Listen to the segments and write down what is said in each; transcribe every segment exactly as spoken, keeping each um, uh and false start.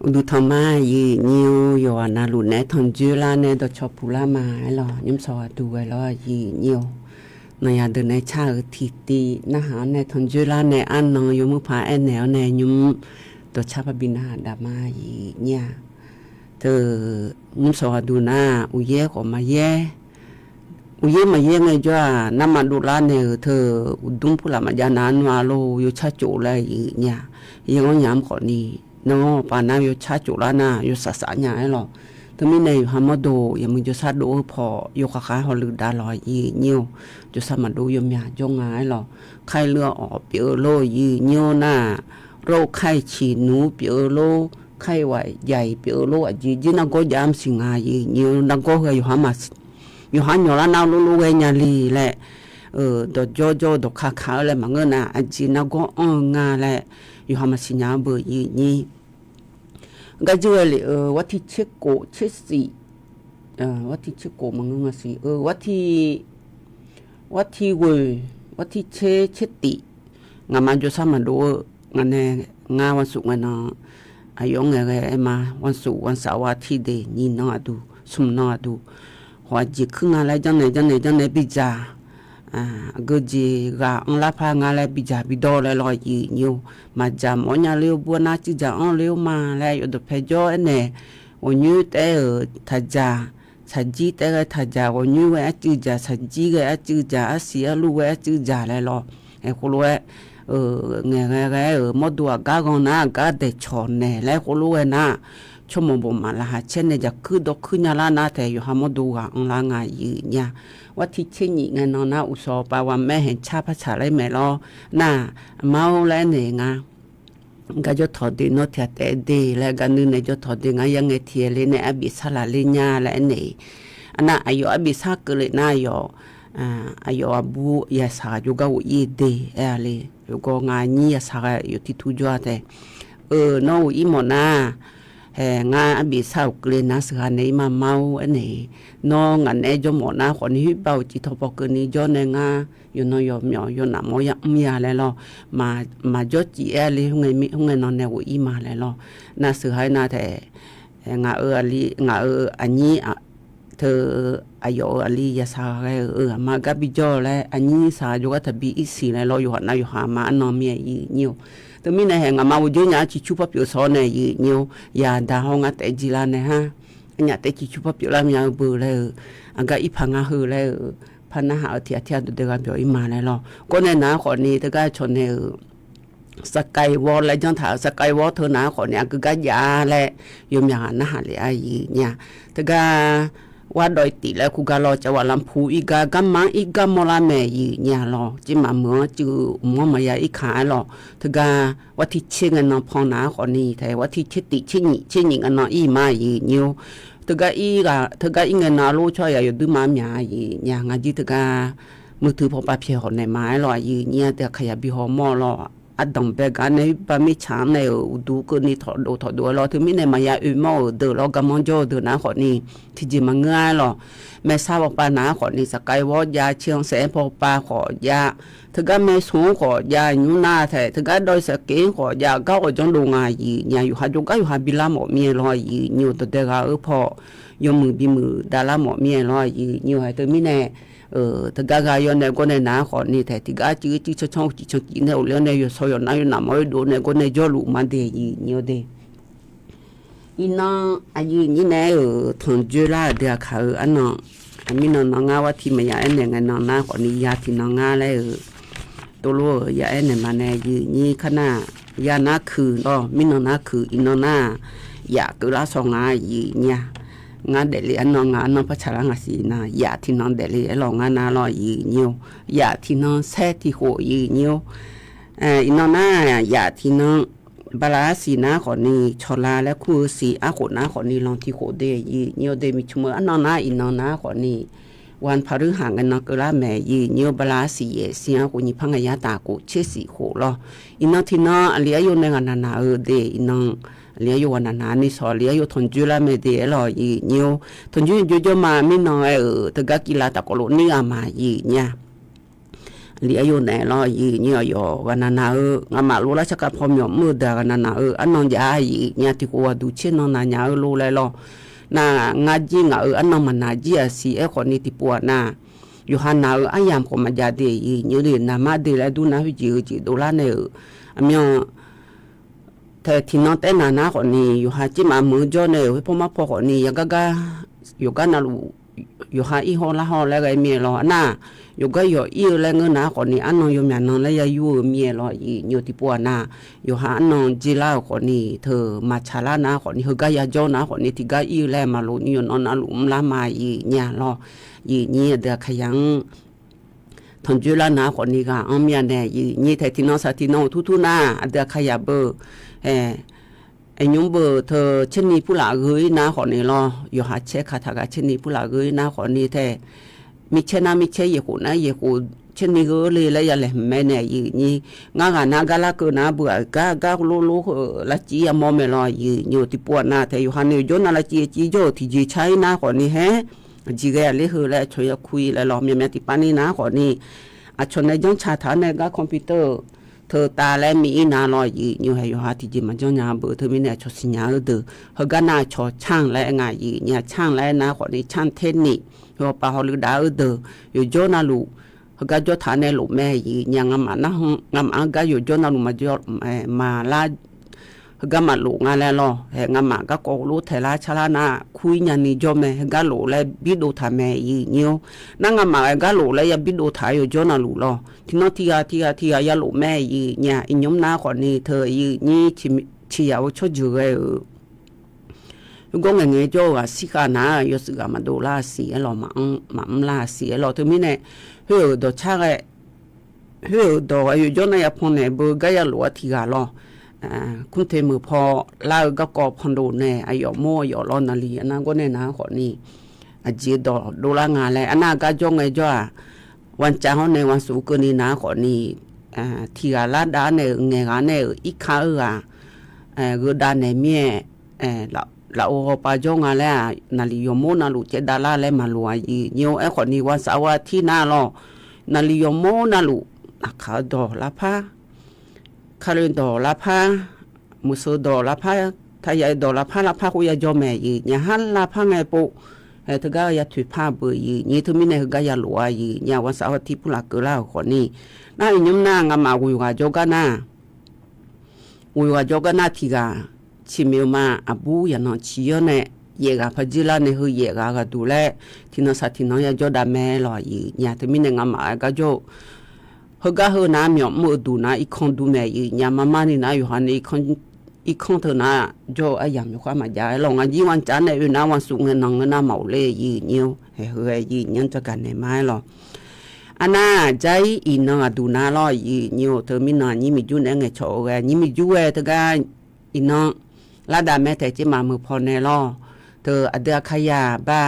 Uqduq tanq ma, aqyuif nyir-or, yawqghaq navluf naeq-aer tanqjoer lar nae dawqcawq puq lar ma aerlawq, nymr sawq ghaq duq ghae lawr, aqyuif nyir-or. Nanqyaq deuq nae car-euq tiqtiv narhaq-awr nae tanqjoer lar nae arnan yawmuir paq aernaeq-awr nae nymr dawqcar parbi narhaq daq ma, aqyuif nyir-a. Teu, nymr sawq ghaq duq nar, uqyaer khawf maqyaer, uqyaer maqyaer ngaejawr-aq, narma dovlar nae-euq teu, uqdmr purlaf maqjav nav-anr nmr-a lor, yawcar cof laer aqyuif nyir-a. Yaer ghanr nya-anr khawfni, nanr paq nar yawcar cof lar nar yawsaf saf nya aerlawq. Teumirnae yawqha mawrdo yawmuiq jawrshar dov-eu paw yawkhav khav hawluiv dav lawq, aqyuif nyir-or. Jawrshar maqdov yawmyaq jawr nga aerlawq. Kar-ir lur-awr pyeuf-eu lor, aqyuif nyir-or nar, rawr-eu kar-iq ciq nuq-ur pyeuf-eu lor, kar-iq waq jaq-iq pyeuf-eu lor, aqjeq jir nargawr jav-ar maqsiq nga, aqyuif nyir-or. Nargawr heu-aq yawqha maqsiq, yawqha nyawq lar nar lor lor ghae nya le laer, dawqjawr jawr-eu dawqka kaq-eu laer maqngeur nar, aqjeq nargawr anr-eu nga laer, yawqha maqsiq nya-eu beu, aqyuif nyir. Garjir ghae lef-eu, warti tser kof tser sif, warti tser kof maqngeur nga siq-eu, warti ghoeq, warti tser tser tif, ngaqma jawrshar maqdov-eu, ngaq nae, ngar วันศุกร์ ngae nan, aqyawf-anr ngaeqghae aer ma, วันศุกร์ วันเสาร์ วันอาทิตย์ de, nyiq nan aqduq, smq nan aqduq, hawq aqjeq kuir nga laer janrnaeq janrnaeq janrnaeq bidzaq, aqgeu jeq ghaq anrlar par nga laer bidzaq bidawr laer lawr, aqyuif nyir-or. Maqdzaq mawf-awr nya ler-eu bur-a nar cuiv dzaq anr ler-awr ma laer yawdawq pae jawr aernaeq, ghawqnyoer taef-aer-euq taqdzaq, tsaqjir taef-aer ghae taqdzaq, ghawqnyoer ghae arcuiv dzaq, tsaqjir ghae arcuiv dzaq, arsiq arluv ghae arcuiv dzaq laer lawr. Aerkhawf lof-aer, ngaeqghae ghae-aer-euq mawrdo aqgar ghan nar aqgar daeqcawq naeq laer khoerlof ghae nar, tsawrmawq bawqmaf laqkhaq caer nae dzaq kuir dawr kuir nya lar nar taef yawqha mawrdo ghaq anrlar nga, aqyuif nyir-a. Warti tser nyif ngae nan nar uqshawq pav ghaq maer haeq car par tsaq laer maeq lawr nar, aqma-or laer aernaeq nga. Gar jawr tawq de, nawr tiq ghaq taef de laer, gar nuir nae jawr tawq de, ngar yar ngae tiq ghaq le nae arbif sar laf ler nya laer aernaeq-iq. Aqnar aqyawf arbif sar keuvle nar aqyawf, aqyawf aqbur yasaq ghaq jawrgar ghof-ir de aer-a le. Yawqgawr ngaq nyir yasaq ghae yawf tiq tur jawr-a tae. Eu, nawr ghof-ir mawf nar, hae ngar arbif sar-euq keuvle nar sheuqghae nae ir ma ma-or aernaeq-iq. Nawr ngaq naeq-aer jawr mawf nar khawfni khoerbav-euq cif tawq paw keuvni jawr nae ngar yawqnan yawqmyawf yawnaf mawr yamr ya laer lawr. Maqjawr cif aer-a le, khoerngae nan nae ghof-ir ma laer lawr. Nar sheuqghae nar tae, ngaq-euq aqli, ngaq-euq aqnyir teu, aqyawf-euq aqli yasaq ghae-euq aqma gar bijawr laer aqnyir saq jawrgar taqbi ir siq laer lawr, yawqha nar yawqha ma arnan mir-a, aqyuif nyir-or. Teumirnae hae ngaqma ghofdzer nya-ar ciqcur par pyeuf shawr nae, aqyuif nyir-or, yaqda hawr ngar taef jir lar nae har, arnyaf taef ciqcur par pyeuflar mya-eu beu laer-eu, aqgar irpaq ngar heu laer-eu, par narhaq-eu tiq ghaq tiq ghaq dawqdae gha byawq-ir ma laer lawr. Gawr nae naq-ar khawfni teugar cawq nae-euq saqkaiq ghawr laer janr taq-euq saqkaiq ghawr teu naq-ar khawfni aqgeu gar jav-a laer yawmyaq ghaq narhaq lef-a, aqyuif nyir-a. Teugar war dawv-ir tif laer kur gar lawr, cawq ghaq lanpuq ir gar garma-anr ir gar mawrlar mae, aqyuif nyir-a lawr. Jirmaf meuq-anr cuiv uqmawr maqya ir kaq-aer lawr. Teugar war tir tser ngae nan pan naq-ar khawfni taef, war tir tser tif tser nyif tser nyif ngae nan ir ma, aqyuif nyir-or. Teugar ir ngae nan lor tsawrhaq yaq yawduir ma-ar myaq, aqyuif nyir-a. Ngar jir teugar muiq teu pawpav pyaeq hawq naeq ma-aer lawr, aqyuif nyir-a. Teugar kaqyaq bi haw mawr-eu lawr. Ardanq bae gar nae ir bar mirtsaq-anr nae-euq uqduq keuvni tawqdov tawqdov-aer lawr, teumirnae maqya oeq mawr-euq deuq lawr, garmanr jawr-eu deuq naq-ar khawfni tiqjeq maqngeur-aer lawr. Maersar pawpav naq-ar khawfni saqkaiq ghawr jav, tser-anr saef-aer pawpav khawf jav, teugar maersmq-anr khawf jav, nymr nar taef teugar dawv-ir saqkeq-anr khawf jav, gar ghawq janrdov nga, aqyuif nyir-a. Yawqha jawrgar yawqha bi lar mawf mir-aer lawr, aqyuif nyir-or. Dawqdae ghaq-eu paw yawmuiq bimuiq davlar mawf mir-aer lawr, aqyuif nyir-or. Hae teumirnae teugar ghaq yawr nae gawr nae naq-ar khawfni taef tiqgar cuiv cuiv canr canr uqcif canr cif nae ghofle-awr nae yawqshawr yawqnar yawqnaf mawr-aer dov nae gawr nae jawrluf ma de, aqyuif nyir-or de. Iqnan aqyuif nyir nae-euq tanqjoer lar-euq deuq aqkaq-eu arnan, mirnan nan ngar war tir maqya aernaeq ngae nan nar khawfni ya tiqnan ngar laer-euq tov lof-euq ya aernaeq ma nae, aqyuif nyir kar nar, ya nar kuiq lawr, mirnan nar kuiq, iqnan nar yaf keuvlar shaw nga, aqyuif nyir-a. Ngar daefle arnan nga, arnan par tsaqlar nga siq nar, yaf tiqnan daefle aer lawq ngar nar lawr, aqyuif nyir-or. Yaf tiqnan saer tiqkhof, aqyuif nyir-or. Iqnan nar yaf tiqnan bala arsiq nar khawfni cawqla laer kur-eu siq arkhof nar khawfni lanq tiqkhof de, aqyuif nyir-or de. Miqcmq-eu arnan nar iqnan nar khawfni วันพฤหัส ngae nan keuvlar mae, aqyuif nyir-or. Bala arsiq yaef siq arkhof nyiq par ngae yar taf khof tser siq khof lawr. Iqnan tiqnan aqli ar yo nae ghaq naq naq-eu de, iqnan aqli ar yo ghaq naq naq-a ni shawq aqli ar yo tanqjoer lar mae de aer lawq, aqyuif nyir-or. Tanqjoer joer jawr ma mirnan aer-euq teugar kiv la taf kawv lof nir ghaq ma, aqyuif nyir-a. Aqli Aryo naeq lawr, aqyuif nyir aqyawf ghaqnaq naq-eu, ngamaf lof lar sarkar paw myawq mr-eu deuq-aq ghaqnaq naq-eu arnan jav-a, aqyuif nyir tiq khof ghaqduq tser nan naq nya-eu lof laer lawr. Nar, ngar jir ngaq-euq arnan maqnaq jir-aq siq aerkhawf ni tiqpov-aq nar, yawqha naq-euq aryamq khawf maqjav de, aqyuif nyir naqmar de laer dur nar khoerjeq-eu jeq dovlar nae-euq aqmyan tae tiqnan taer naq nar khawf ni, yawqha tser maf meuq-eu jawr nae-euq khoerpaw mar paw khawf ni, yagar gar yawqgar navluf yawqha ir haw lar haw laer ghae mir-aer lawr. Nar, yawqgar yawq ir-eu laer ngeur nar khawf ni, arnan yawmyaq nan laer ya yur-eu mir-aer lawr, aqyuif nyir tiqpov-aq nar, yawqha arnan jeq lar-euq khawf ni, teu maqtsaq lar nar khawf ni, heugar yajawr nar khawf ni, tiqgar ir-eu laer maqloq ni yawqnan navluf mr lar ma, aqyuif nyir-a lawr. Aqyuif nyir aqdui Aqkaqyaq-anr tanqjoer lar nar khawf ni ghaq-anr mir-a nae, aqyuif nyir tae tiqnan saq tiqnan-euq turtur nar, aqdui Aqkaqyaq beu aer, aqnymr beu teu tserni purlaf gheu ir nar khawf ni lawr, yawqha caer kataq ghaq tserni purlaf gheu ir nar khawf ni tae, micaer nar micaer, yaeqkhof nar yaeqkhof, tserni gheu le laer ya laeqhmq mae nae, aqyuif nyir. Ngar ghaq nar gar larkeuv nar beu-aq, gar gar lor lor heu lavciv yamawr mae lawr, aqyuif nyir tiqpov-aq nar tae yawqha ni yawqjawr nav lavciv civ jawr-euq tiqjeq car ir nar khawf ni haer, aqjeq ghae-aq ler heu laer aqcawq ya kur ir laer lawr, myavmyav tiqpav ni nar khawf ni, aqcawq nae janrcaq taq-anr nae gar computer-eu teu tav laer mir ir nar lawr, aqyuif nyir hae yawqha tiqjeq maqjanr nya beu teumirnae aqcawq siqnya-eu deuq heugar nar aqcawq canr laer aer nga, aqyuif nyir-a canr laer aer nar khawf ni canr ter ni, heupav hawluiv dav-eu deuq yawqjawr navluf heugar jawr taq-anr nae lof mae, aqyuif nyir-a ngamaf nar, ngamaf-anr gar yawqjawr navluf maqjawr, maqlar heugar maqlof nga laer lawr. Hae ngamaf garkawv lof taeq lar car lar nar kur ir nyani jawr mae, heugar lof laer birdov taq mae, aqyuif nyir-or. Nar ngamaf ghae gar lof laer ya birdov taq-aer yawqjawr navluf lawr. Tiqnan tiqghaq tiqghaq tiqghaq ya lof mae, aqyuif nyir-a. Iqnymr nar khawf ni teu aqyuif nyir ciqyaf-eu tsawrjeuq ghae-euq khoergawr ngaeqngae jawr-eu ghaq shirkhav nar-aq, yawshuif ghaq maqdov lar-a siq aer lawq, maqmr lar-a siq aer lawq. Teumirnae khoer-euq dawqcar ghae, khoer-euq dawq ghae yawqjawr nar ya pan naeq beu gar ya lof-aer tiqghaq lawr. Kurte meuq paw lar-eu garkawv pandov nae aqyawf mawr aqyawf lawr naqli nar gawr nae nar khawf ni, aqjeq dawq dovlar nga laer arnar gar jawr ngae jawr-aq, วันจันทร์ hawr nae วันศุกร์ keuvni nar khawf ni, tiqghaq lar dav-aer nae-euq ngaeqghaq nae-euq irkar-eu ghaq, gheudav naeq mir-aer, lafov hawpav jawr nga laer-aq, naqli yawqmawr navluf caevdav lar laer maqloq-a, aqyuif nyir-or. Aerkhawf ni วันเสาร์ วันอาทิตย์ nar lawr, naqli yawqmawr navluf, aqkaq-eu dawq lavpar, kale dawq lavpar, muiqseu dawq lavpar, taqyaf-eu dawq lavpar lavpar khoer ya jawr mae, aqyuif nyir-a. Har lavpar ngae pov, hae teugar ya toeqpar beu, aqyuif nyir. Teumirnae heugar ya lof-a, aqyuif nyir-a. วันเสาร์ วันอาทิตย์ purlaf keuvlar-euq khawf ni, nar iqnymr nar ngamaf ghoeq ghaq jawrgar nar, ghoeq ghaq jawrgar nar tiqghaq, ciqmiq-eu ma aqbur yaqnan ciq-awr nae, yaef ghaq paq jir lar nae heu yaef ghaq ghaqduq laer, tiqnan saq tiqnan ya jawr dav mae lawq, aqyuif nyir-a. Teumirnae ngamaf-aer gar jawr-eu heugar heu nar myawf mr-eu duq nar irkanr dur mae, aqyuif nyir-a. Marmar ni nar yawqha ni irkanr teu nar jawr-eu aryamq yawkhav maqjav-aer lawr. Ngaq jir วันจันทร์ nae oe nar วันศุกร์ ngae nan ngeur nar maqof ler, aqyuif nyir-or. Hae heu-aer aqyuif nyir-anr jagaq naeq ma-aer lawr. Arnar jar-ir iqnan aqduq nar lawr, aqyuif nyir-or. Teumirnan nyir miqjur naeq-aer ngaeqcawq-eu ghae, nyir miqjur ghae teugar iqnan lar dav mae taef tser maf meuq paw nae lawr. Teu aqdui Aqkaqyaq ba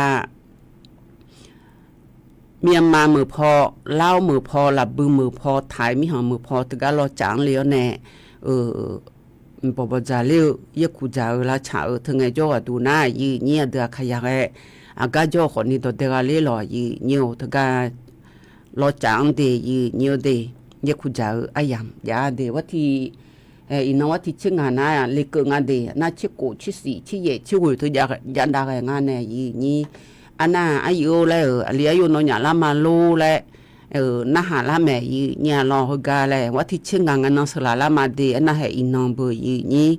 Myanmar meuq paw, Laos meuq paw, Laqbui meuq paw, Taiq mirkhanq meuq paw teugar lawrcaf-anr le-awr nae, bawqbawq dzaqler-eu, yaerkuq dzaq-eu lavcaq-euq teungae jawr ghaqduq nar, aqyuif nyir aqdui Aqkaqyaq ghae aqgar jawr-eu khawf ni dawqdae gha ler lawq, aqyuif nyir-or. Teugar lawrcaf-anr de, aqyuif nyir-or de, yaerkuq dzaq-eu aryamq jav de. War tiq, iqnan war tiq tser ngaq nar lekeuv nga de. Nar tser kof tser siq tser yaef tser ghoeq teu jav dav ghae nga nae, aqyuif nyir. Arnar aryuif-or laer-euq aqli aryo nawnyaf lar ma lor laer narhaq lar mae, aqyuif nyir-a lawr. Heugar laer war tiq tser ngaq ngae nan sheuqlaq lar ma de. Arnar hae iqnan beu, aqyuif nyir.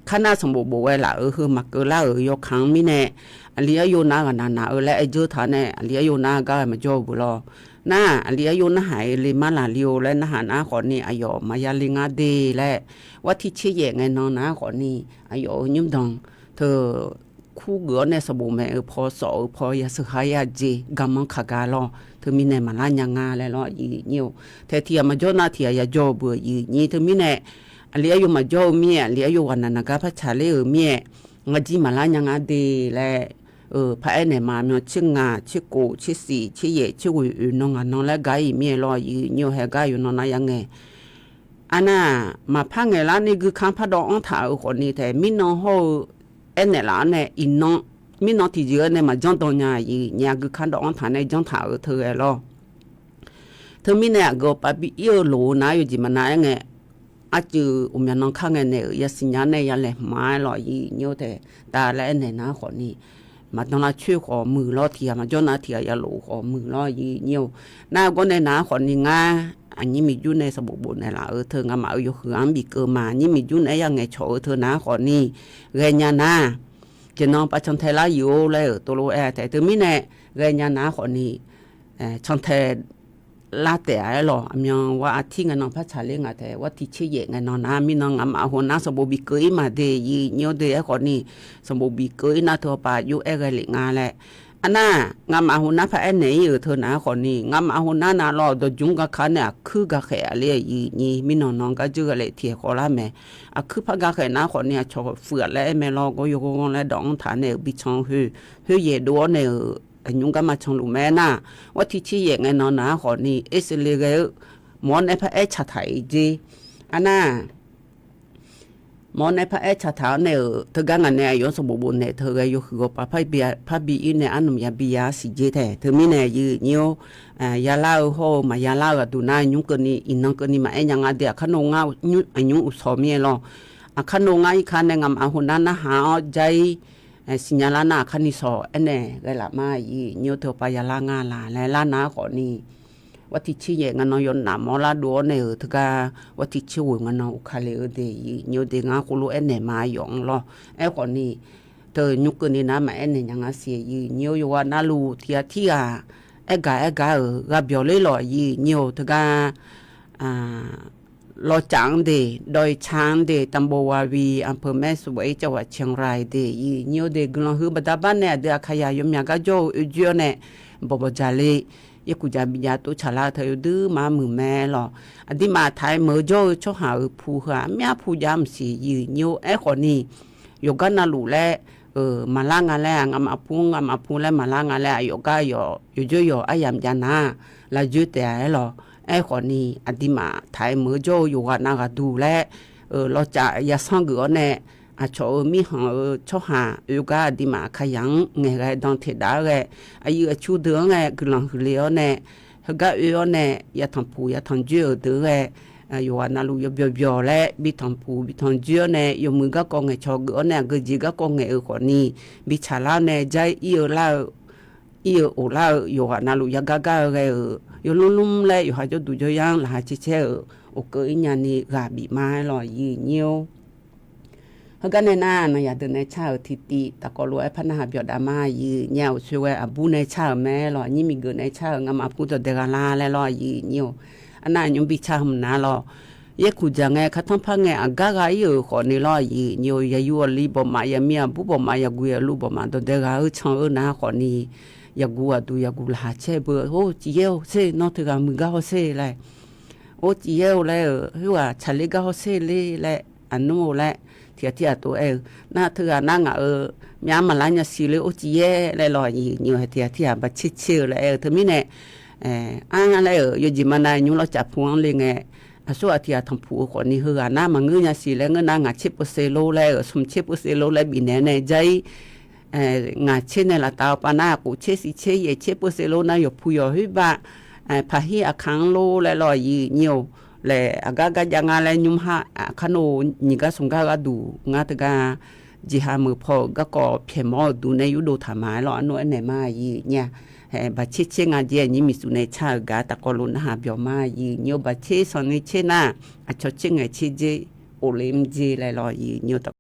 Kar nar sanqbof bof ghae laf-euq heu maqkeuv lar-euq yawkaq-anr mirnae, aqli aryo nar ghaqnaq naq-eu laer aer dzeur taq nae, aqli aryo nar gar ghae maqjawr-eu beu lawr. Nar aqli aryo narhaq-aer le mar laqli-or laer narhaq nar khawf ni aqyawf maqya le ngar de laer, war tiq tser yaef ngae nan nar khawf ni aqyawf-euq nymrdanq teu kurgeuf-awr nae sanqbof maeq-eu paw sawf-eu paw ya sheuq ha ya jeq garmanr kaq ga lawr. Teumirnae maqlar nya nga laer lawr, aqyuif nyir-or. Tae tiq ghaq maqjawr nar tiq ghaq ya jawr-eu beu, aqyuif nyir. Teumirnae aqli aryo maqjawr-eu mir-aer, aqli aryo ghaqnaq naq gar par tsaqler-euq mir-aer, ngar jir maqlar nya nga de laer, paq-aer naeq ma myan tser ngaq tser kof tser siq tser yaef tser ghoeq oeq nan ngaq nan laer gar-iq mir-aer lawr, aqyuif nyir-or. Hae gar yawqnan nar ya ngae Arnar, maqpar ngaeqlar ni guikar pardawv-anr taq-euq khawf ni taef mirnan hawr-eu aernaeq laf-anr nae iqnan, mirnan tiqjeq-anr nae maqjanr dan nya, aqyuif nyir-a. Guikar dawv-anr taq nae janr taq-euq teu ghae lawr. Teumirnae aqgeu aqpav bi ir-eu loq-eu nar yawjeq maqnav aer ngae, arcuiv uqmyaq nan kar ngae naeq-euq yasiqnya nae ya laeqhmq-aer lawq, aqyuif nyir-or tae, tav laer aernaeq nar khawfni, maqdan lavcoer khawf muiq lawr, tiq ghaq maqjawr nar tiq ghaq ya lof khawf muiq lawr, aqyuif nyir-or. Nar-eu gawr nae nar khawfni ngar, aqnyir miqjur nae sanqbof bofnaeq laf-euq teu ngamaf-euq yawhuiq-anr bif keuv ma, aqnyir miqjur nae aer ya ngaeqcawq-eu teu nar khawfni, ghaenya nar, jeq nan pav cantae lar yuf-or laer-euq tov lof-aer taef teumirnae, ghaenya nar khawfni, cantae lar taef-a aer lawq. Aqmyan war artir ngae nan par tsaqler ngaq taef, war tiq tser yaef ngae nan nar mirnan ngamaf hawnar sanqbof bif keuv ir ma de, aqyuif nyir-or de. Aerkhawfni, sanqbof bif keuv ir nar teu hawpav jov-aer ghae lef nga laer. Arnar, ngamaf hawnar par aernaeq ir-euq teu nar khawfni, ngamaf hawnar nav lawr dawqjmr gaka nae aqkuir gakhaeq-a le, aqyuif nyir mirnan nan gar dzeur gha lef tiq aeq khawf lar mae. Aqkuir par gakhaeq nar khawfni aqcawq fuiq-aq laer aer mae lawr, gawr yawghanr ghanr laer dawq-anr taq nae-euq bi can khoer, khoer yaeq dov-awr nae-euq aqnymr garma canluf mae aernar, war tiq tser yaef ngae nan nar khawfni, aer seq le ghae-eu, mawr-awr nae par aer tsaq taq-iq jer. Arnar, mawr-awr nae par aer tsaq taq-awr nae-euq teugar ngaq nae aqyawf-anr sanqbof bofnaeq teu ghae yawhuiq ghawqpav parbi ir nae arnmq yabi ya-ar siq jer taef. Teumirnae aqyuif nyir-or, yalar-eu hawr-eu maqyalar-eu aqduq nar nymr keuvni iqnan keuvni maqaer nya nga de, aqkar nor ngar aqnymr uqsawq mir-aer lawr. Aqkar nor ngar irkar nae ngamaf hawnar narhaq-awr jar-ir siqnya lar nar aqkar ni sawq aernaeq ghae laf ma, aqyuif nyir-or teu hawpav yalar nga laq laer lar nar khawfni, war tiq tser yaef ngae nan yawnaf mawr lar dov-awr nae-euq teugar, war tiq tser ghoeq ngae nan uqka le-eu de, aqyuif nyir-or de. Ngar khoerlof aernaeq ma yawf-anr lawr. Aerkhawfni, teu nymr keuvni nar maqaer naeq nya nga siq, aqyuif nyir-or. Yawqghaq navluf tiq ghaq tirghaq aergaq aergaq-euq gha byawq ler lawq, aqyuif nyir-or teugar, lawcaf-anr de, dawqeq ca-anr de, ตำบลวาวี อำเภอแม่สวย จังหวัดเชียงราย de, aqyuif nyir-or de. Guiqlanq huiq baqda bar nae aqdui Aqkaqzaq yawmyaq gar jawr-eu oejoer-awr nae bawqbawq jaq le, yaerkuq jaq bi jav tov tsaq lar-eu teu yawduir maqmuiq mae lawq. Aqduimaf taq-aer meuq-eu jawr-eu tsawrhaq-euq pu heu-aq armyar pu jav maqsiq, aqyuif nyir-or. Aerkhawfni, yawqgar navluf laer maqlar nga laer-aq, ngamaf pu ngamaf pu laer maqlar nga laer-aq, yawqgar yawq yawqjawr yawq aryamq jav nar, lavjoer taef-a aer lawq. Aerkhawfni, aqduimaf taq-aer meuq-eu jawr-eu yawqghaq nav ghaqduq laer, lawcaf yasanr geuf-awr nae, aqcawq-euq mirkhanq-euq tsawrhaq oe gar aqduimaf Aqkaqzaq-anr ngaeqghae dan teqdaf-aer ghae, aqyuif aqcu deuq-anr ghae guiqlanq huiq le-awr nae, heugar oe-awr nae yatanq puq yatanq joer-euq deuq-anr ghae, yawqghaq navluf yawbyawq byawq laer bi tanq puq bi tanq joer-awr nae yawmuiq garkawv ngaeqcawq geuf-awr nae aqgeujeq garkawv ngaeq-euq khawfni, bi tsaqlar-awr nae jar-ir ir-eu lar-eu, ir-eu of lar-eu yawqghaq navluf yagar gar-eu ghae-euq yawlmr lmr laer yawqha jawrduq jawryar-anr laqkhaq caer caer-euq of keuv ir nyani ghaq bif ma-aer lawq, aqyuif nyir-or. Heugar nae nar, nanyaf deuq nae car-euq tiqtiv tafkawv lof-aer par narhaq byawq dav ma, aqyuif nyir-or. Uqshoe ghae aqbur nae car-euq mae lawq, aqnyir miqgeuf nae car-euq ngamaf pu dawqdae gha lar laer lawr, aqyuif nyir-or. Arnav aqnymr bi car hmq nar lawq. Yaerkuq jaq ngae, kartanr par ngae, aqgar gha ir-euq khawfni lawr, aqyuif nyir-or. Yaqyuif aqli bawqmaf, yaqmiq aqbur bawqmaf, yaqguq yaqlu bawqmaf dawqdae ghaq-eu can-eu nar khawfni, yaqguq aqduq yaqguq laqkhaq caer beu, or ciqyaer-or ser, nawr teughaq muiq gar hawsher laer, or ciqyaer-or laer-euq, khoerghaq tsaqler gar hawsher ler laer, aqnmr-or laer, tiq ghaq tirghaq tov aer-eu, nar teughaq nar ngaq-euq myav maqlar nya siq ler, or ciqyaer laer lawr, aqyuif nyir-or. Hae tiq ghaq tirghaq baqtser tser-eu laer aer-eu teumirnae, ar laer-euq yawjeq maqnav nymr lawrcaf pu-anr le ngae, aqsurghaq tiq ghaq tanqpuq-eu khawfni heughaq nar maqngeur nya siq laer ngeur nar ngaq tser peusev lor laer-euq, smq tser peusev lor laer bifnaeq-awr nae jar-ir, ngaq tser nae laftav-eu pav nar khof tser siq tser yaeq tser peusev lor nar yawqpu yawq khoerbav, paqhir aqkaq-anr lor laer lawr, aqyuif nyir-or. Laer aqgar gar jav nga laer nymr ha aqkar nor nyiq gar smq gar gharduq ngar teugar jeqha meuq paw-euq garkawv pyaeq mawr-euq duq nae yurdov taq ma-aer lawr, arnor aernaeq ma, aqyuif nyir-a. Hae baqtser tser nga jeq aqnyir miqsuf nae car-euq gar tafkawv lof narhaq byawq ma, aqyuif nyir-or. Baqtser sanqni tser nar, aqcawq tser ngaeq tser dzer of le mr dzer laer lawr, aqyuif nyir-or.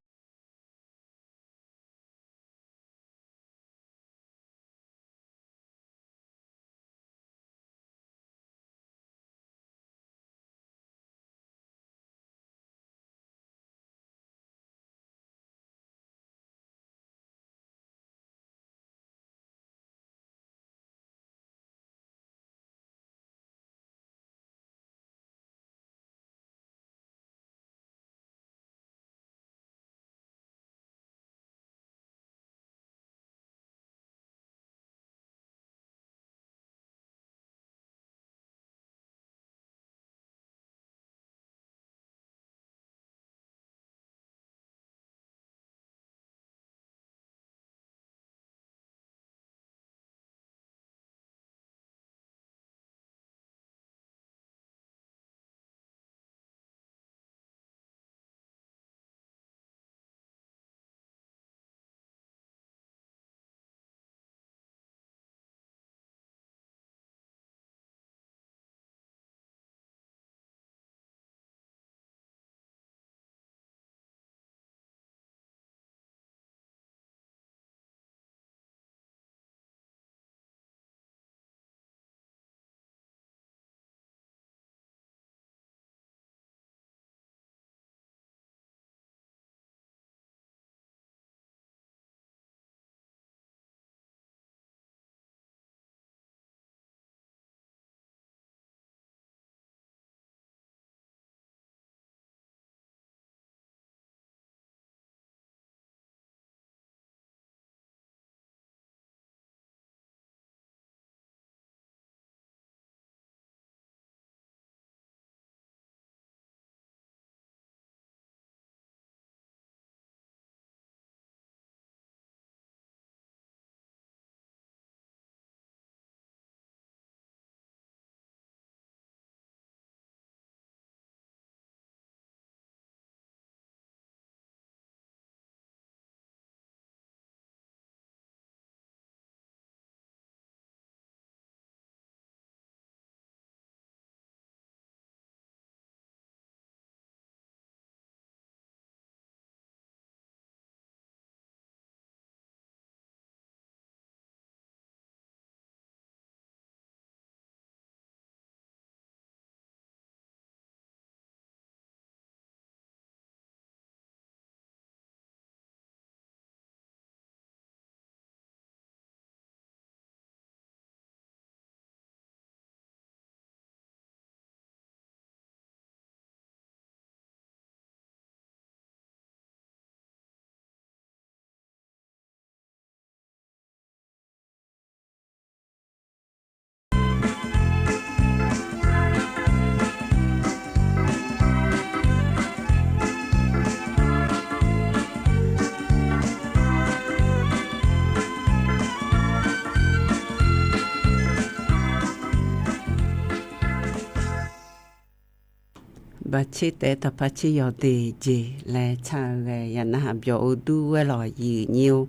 Baqtser taef-aer taqpar tser yawq de jeq laer car-eu ghae ya narhaq byawq-eu dur-aer lawq, aqyuif nyir-or.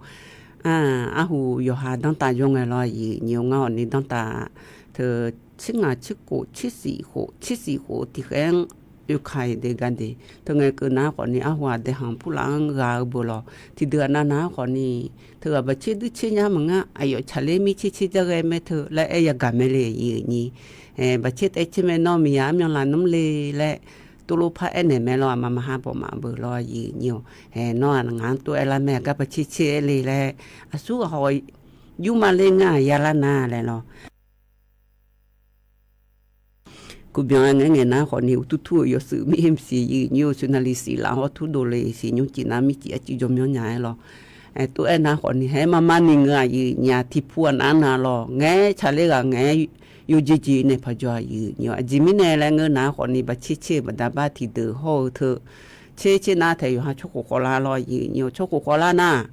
Arhu yawqha danrtav jawr ngae lawr, aqyuif nyir-or. Ngar hawq ni danrtav teu tser ngaq tser khof tser siq khof tser siq khof tiq khaer-anr oekaiq de gar de. Teu ngae keuv nar khawf ni arhu aqdaeqhanq purlaf-anr ghaq-eu beu lawq. Tiqdeuq aqnav nav-anr khawf ni, teughaq baqtser duir tser nya maqngeur, aqyawf tsaqler mir tser tser dzar ghae mae teu laer aer yagaq mae le, aqyuif nyir. Baqtser taef tser mae nawr miqyaq armyan laf nmr le laer, tov lor par aernaeq mae lawr, aqma maqha bawq maf beu lawr, aqyuif nyir-or. Nawr-aq ngaq-anr tov aerlar mae, aqgar baqtser tser aer le laer, aqsur ghaq haw yurma ler ngar-aq yalar nar laer lawr. Kuqbyan-aer ngaer ngaeq nar khawf ni, uqtur tur-euq yawshuif mir-aer maqsiq, aqyuif nyir-or. Sernali siq laf hawr tur dovle siq nymr cif nar mircif arcuiv jawr myanr nya-aer lawr. Tov aernar khawf ni, haer marmar ni ngeur, aqyuif nyir-aq. Tiqpu aqnav nav lawq, ngaeq-aer tsaqler ghaq ngaeq-aer yawjeq jeq nae paq jawr, aqyuif nyir-or. Aqjeq mirnae laer ngeur nar khawf ni, baqtser tser-euq baqda bar tiqdeuq hawr-eu teu tser tser nar taef yawqha tsawrkhof khawvlar lawr, aqyuif nyir-or. Tsawrkhof khawvlar nar,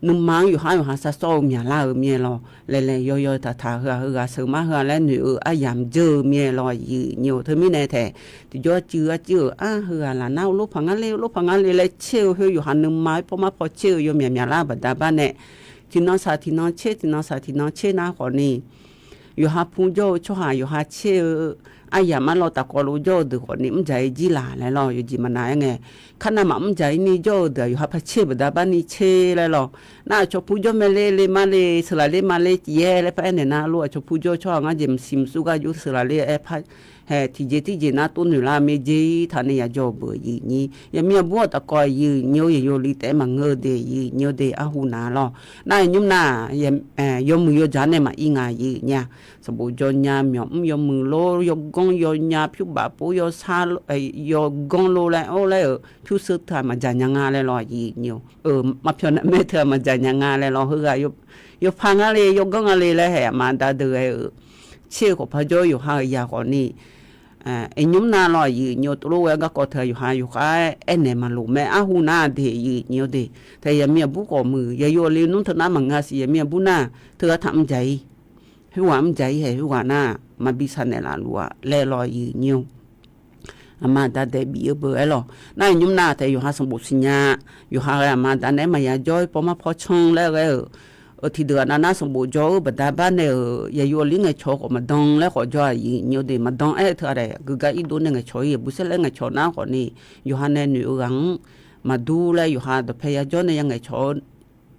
nuima-anr yawqhar yawqha sar sawr-eu myaqlar-euq mir-aer lawr. Laeqlaeq yawyaw taqtaq heughaq heughaq sheuq mar heughaq laer noeq-eu aryamq dzeur-eu mir-aer lawr, aqyuif nyir-or. Teumirnae taef tiqjawr arcuiv arcuiv-euq ar heughaq laf nar, uqlof paq ngar le, uqlof paq ngar le laer tser-eu khoer yawqha nuima-aer pawr mar paw tser-eu yawmyaq myaqlar baqda bar nae, tiqnan shaq tiqnan tser, tiqnan shaq tiqnan tser nar khawf ni, yawqha pu jawr-eu tsawrhaq yawqha tser-eu aryamq arlawr tafkawv lof jawr-eu deuq khawf ni, mrdzaq-ir jir laq laer lawr, yawjeq maqnav-aer ngae. Kar navmaf mrdzaq-ir ni jawr-eu deuq-aq, yawqha par tser-eu baqda bar ni tser laer lawr. Nar aqcawq pu jawr mae le, le mar le, sheuq laf ler ma le, yaer laer par aernaeq nar, lof aqcawq pu jawr-eu tsawrhaq ngar jeq maqsiq maqsur gar jov sheuq laf ler-aer par hae tiqjeq tiqjeq nar tov noeq lar mae, jer-ir taq nae yajawr-eu beu, aqyuif nyir. Yaqmir aqbur-aq tafkawv, aqyuif nyir-or, yaqyo li taef-aer maqngeur-eu de, aqyuif nyir-or de, arhu nav lawr. Nar iqnymr nar, yawmuiq yawdzaq nae maqir nga, aqyuif nyir-aq. Sanqbof jawr nya, myawq mr yawmuiq lor, yawganr yawnya, pyur baf pov yawsar, yawganr lor laer or laer-euq pyurshuir teu-aq maqdzaq nya nga laer lawr, aqyuif nyir-or. Maqpyawq navmae teu-aq maqdzaq nya nga laer lawr, heughaq yawpaq ngar le, yawganr nga le laer hae aqma aqda deuq ghae-euq tser-eu khawf par jawr yawqha-euq yaq khawf ni, iqnymr nar lawr, aqyuif nyir-or. Tov lof ghae-aer garkawv teu-aq yawqha yawqha-aer aernaeq maqloq mae, arhu nar de, aqyuif nyir-or de. Taef yaqmir aqbur khawf muiq, yaqyo aqli nmr teu nar maqngeur siq, yaqmir aqbur nar teughaq taq mrdzaq-ir, khoerghaq mrdzaq-ir hae, khoerghaq nar maqbi saq naeqlaf luf-a laer lawr, aqyuif nyir-or. Aqma aqda daeq bif-eu beu-aer lawr. Nar iqnymr nar taef yawqha sanqbof siqnya, yawqha ghae aqma aqda naeq-aer maqya jawr-ir pawr mar pawr canr laer ghae-euq, tiqdeuq aqnav nar sanqbof jawr-eu baqda bar nae-euq yaqyo aqli ngaeqcawq-eu khawf maqdan laer khawf jawr, aqyuif nyir-or de. Maqdan aer-eu teu-aq daef geugar irdov nae ngaeqcawq-ir, yaqbur saerlaer ngaeqcawq nar khawf ni, yawqha nae noeq-eu ghaq-anr maqdur laer yawqha dawqpae yajawr nae ya ngaeqcawq-eu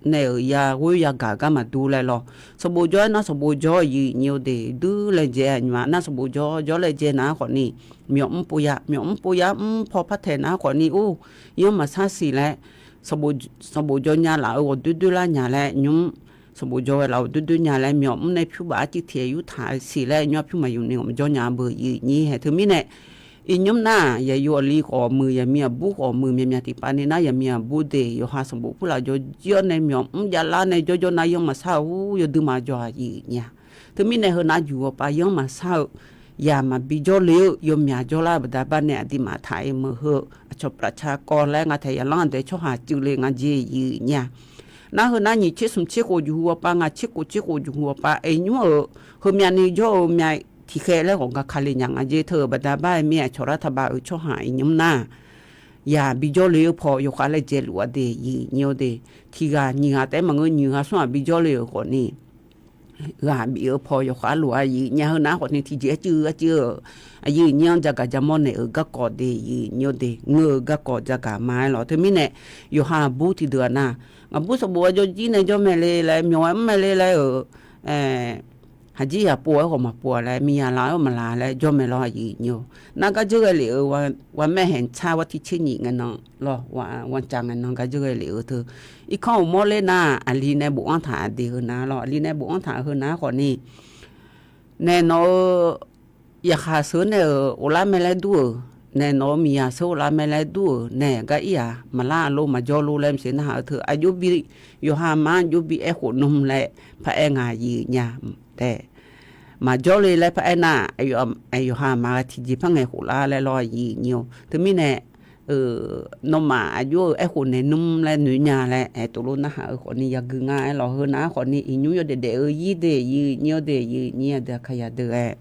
nae-euq yaghoer yagaq gar maqdur laer lawr. Sanqbof jawr-aer nar sanqbof jawr, aqyuif nyir-or de. Duir laejae aqnymr-aq nar sanqbof jawr jawr laejae nar khawf ni, myawq mr pov ya, myawq mr pov ya mr paw par taeq nar khawf ni, or, yanr maqsar siq laer, sanqbof jawr nya laf-euq ghawq doer doer lar nya laer nymr, sanqbof jawr ghae laf-euq doer doer nya laer myawq mr nae pyur baf arcuiv tiq aer yurtaq siq laer nymr arpyur maqyuf ni ghawqmya jawr nya beu, aqyuif nyir hae. Teumirnae iqnymr nar-aq yaqyo aqli khawf muiq, yaqmir aqbur khawf muiq, myavmyav tiqpav ni nar yaqmir aqbur de yawqha sanqbof purlaf jawr jir-awr nae myawq mr javlar nae jawrjawr nar yanr maqsar-eu, yawdui maqjawr, aqyuif nyir-a. Teumirnae heu nar juq ghawqpav yanr maqsar-eu, yaq maqbi jawrle-eu yawmyaq jawrlar-eu baqda bar nae aqduimaf taq-aer meuq heu aqcawq plavca kawv laer nga taef yaqlanr aqdae tsawrhaq cuivle nga jeq, aqyuif nyir-a. Nar heu nar nyiq tser smq tser khof juq hu ghawqpav, ngaq tser khof tser khof juq hu ghawqpav, iqnymr-euq heumyav ni jawr-eu myav tiqkhaer laer ghawq ga kale nya nga jeq teu-euq baqda bar-aer mir-a. Aqcawq lar taqbav-euq tsawrhaq iqnymr nar-aq, yaq bi jawrle-eu paw yawkhav laejae luf-a de, aqyuif nyir-or de. Tiq ghaq nyiq ghaq taef-aer maqngeur, nyiq ghaq smr ghaq bi jawrle-euq khawf ni, ghaq bif-eu paw yawkhav lof-a, aqyuif nyir-a. Heu nar khawf ni tiqjeq arcuiv arcuiv-eu aqyuif nyir-anr jagaq jamawr naeq-euq garkawv de, aqyuif nyir-or de. Ngeur-eu garkawv jagaq ma-aer lawq. Teumirnae yawqha aqbur tiqdeuq-aq nar, ngaqbur sanqbof-aer jawr jir nae jawr mae le laer, myawq-aer mr mae le laer-euq haqjir yaq pov-aer ghawq maqpov-a laer, miqyaq laf-aer maqlaf laer jawr mae lawr, aqyuif nyir-or. Nar gar dzeur ghae lef-euq ghaq maer haeq tsar war tiq tser nyiq ngaeqnan lawr, ghaq tsaq ngaeqnan gar dzeur ghae lef-eu teu, irkanr uqmawr ler nar aqli nae bofanr taq aqdui heu nar lawr, aqli nae bofanr taq heu nar khawf ni, nae nawq-eu yaqkhaq sheuq-eu nae-euq ghoflar mae laer dur-euq, nae nawq-eu miqyaq sheuq ghoflar mae laer dur-euq nae gar ir-aq maqlar lor maqjawr lor laer maqsiq narhaq-eu teu aqjox bi, yawqha ma aqjox bi aerkhof nmr laer paraer nga, aqyuif nyir-a. Taef maqjawr le laer paraer nar, yawqha ma gha tiqjeq par ngaeq khof lar laer lawr, aqyuif nyir-or. Teumirnae nawmaf aqjox-eu aerkhof naeq nmr laer noeq nya laer aertov lof narhaq-eu khawf ni yagui nga-aer lawq. Heu nar khawf ni iqnymr yawdaef daef-eu ir de, aqyuif nyir-or de, aqyuif nyir aqdui aqkaqyaq deuq-aer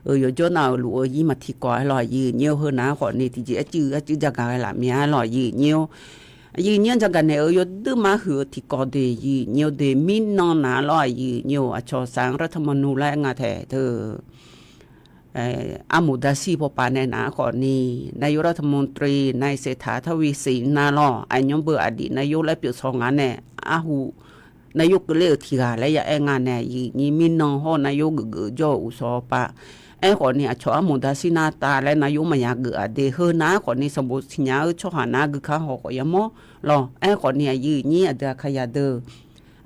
yawjawr nav-euq luf-eu ir maq tiqkawv-aer lawr, aqyuif aqnyir-eu heu nav-aer khawf ni tiqjeq arcuiv arcuiv jagaq ghae laf mya-aer lawr, aqyuif aqnyir-or. Aqyuif aqnyir-anr jagaq naeq-eu yawduir mar huiq-eu tiqkawv de, aqyuif aqnyir-or de, mirnan nav-aer lawr, aqyuif aqnyir-or. Aqcawq saq-anr รัฐธรรมนูญ laer aer nga taeq teu, armoq darshir pawpav nae nav-aer khawf ni, นายกรัฐมนตรี นายเศรษฐา ทวีสิน nar lawr, aqnymr beu aqdif นายก laer pyeuf shaw nga nae, arhu นายก keuvler-euq tiq ghaq laer ya aer nga nae, aqyuif aqnyir mirnan hawr นายก geufgeuf jawr-eu uqshawq pawpav. Aerkhawf ni aqcawq armoq darshir nar tav laer นายก maqya geuf-aq de, heu nav-aer khawf ni sanqbof siqnya-eu tsawrhaq nar guikar haw khawf yamawr lawr. Aerkhawf ni aqyuif aqnyir aqdui aqkaqyaq deuq,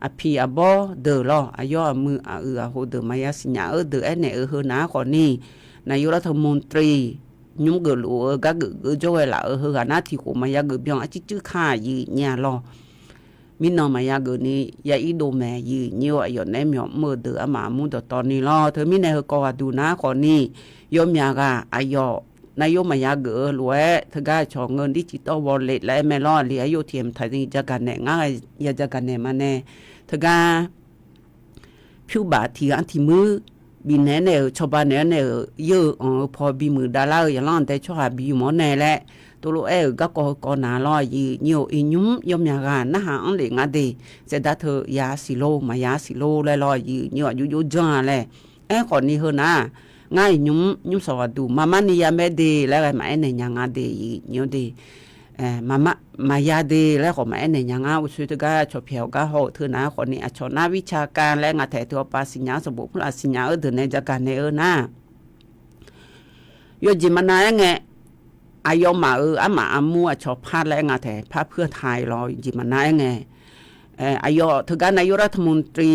aqpiq aqbawr deuq lawr, aqyawf aqmuiq aqyuif aqho deuq maqya siqnya-eu deuq aernaeq-eu heu nav-aer khawf ni, นายกรัฐมนตรี nymr geufluf-eu gar geufgeuf jawr ghae laf-euq heughaq nar tiqkhof maqya geuf byan arcuiv cuiv ka, aqyuif aqnyir-a lawr. Mirnan maqya geuf ni ya ir dov mae, aqyuif aqnyir-or. Aqyawf naeq-aer myawq mr-eu deuq armaf armur dawqtawv ni lawr. Teumirnae heukawv ghaqduq nav-aer khawf ni, yawmyaq ghaq aqyawf นายก maqya geuf-eu lof-aer teugar aqcawq ngeur ดิจิทัลวอลเล็ต laer aer mae lawr, aqli aqyawf เทียมไทย ni jagaq naeq ngar ya jagaq naeq ma nae, teugar pyur baf tiq ghaq-anr tiq muir bifnaeq-aer naeq-euq cawba naeq-aer naeq-euq yeur-eu anq-eu paw bimuiq davlar-eu yaqlanr aqdae tsawrhaq biyamq-awr nae laer, tovlof aer-euq garkawv heukawv nav lawr, aqyuif aqnyir-or. Iqnymr yawmyaq ghaq narhaq-anr lef nga de, saevdar teu ya siq lor maqya siq lor laer lawr, aqyuif aqnyir-or. Aqjox jox janr-a laer. Aerkhawf ni heu nar, ngar iqnymr nymr sawq ghaqduq maqmar ni ya mae de laer ghae maqaer naeq nya nga de, aqyuif aqnyir-or de. Maqya de laer khawf maqaer naeq nya ngar, uqshoe teugar cawq pyaeq-awr gar haw-euq teu nav-aer khawf ni, aqcawq nar วิชาการ laer nga taeq teu hawpav siqnya-anr sanqbof purlaf siqnya-eu deuq nae jagaq naeq-eu nar, yawjeq maqnav aer ngae, aqyawfmaf-euq armaf armur aqcawq par laer nga taeq par puir-a taq-iq lawr, yawjeq maqnav aer ngae, aqyawf teugar นายกรัฐมนตรี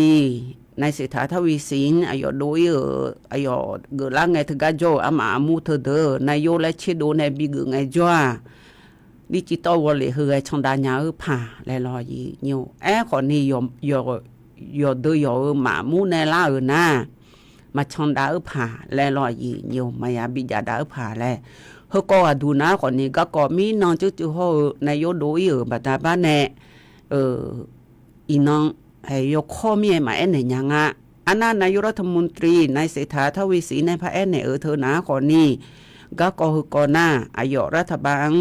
นายเศรษฐา ทวีสิน aqyawf dov ir-euq aqyawf geuflar ngae teugar jawr-euq armaf armur teudeuq นายก laer tserdov nae bigeuf ngae jawr-aq, ดิจิทัลวอลเล็ต heu ghae candav nya-eu paq laer lawr, aqyuif aqnyir-or. Aerkhawf ni yawqdeuq yawq-euq maqmur nae lar-euq nar, maqcan dav-eu paq laer lawr, aqyuif aqnyir-or. Maqya bijav dav-eu paq laer, heukawv ghaqduq nav-aer khawf ni garkawv mirnan ceuvceuv hawr-eu nae yawdov ir-euq baqda bar nae, iqnan yawkawr mir-aer maqaer naeq nya nga. Arnar นายกรัฐมนตรี นายเศรษฐา ทวีสิน nae par aernaeq-eu teu nav-aer khawf ni, garkawv heukawv nar, aqyawf รัฐบาล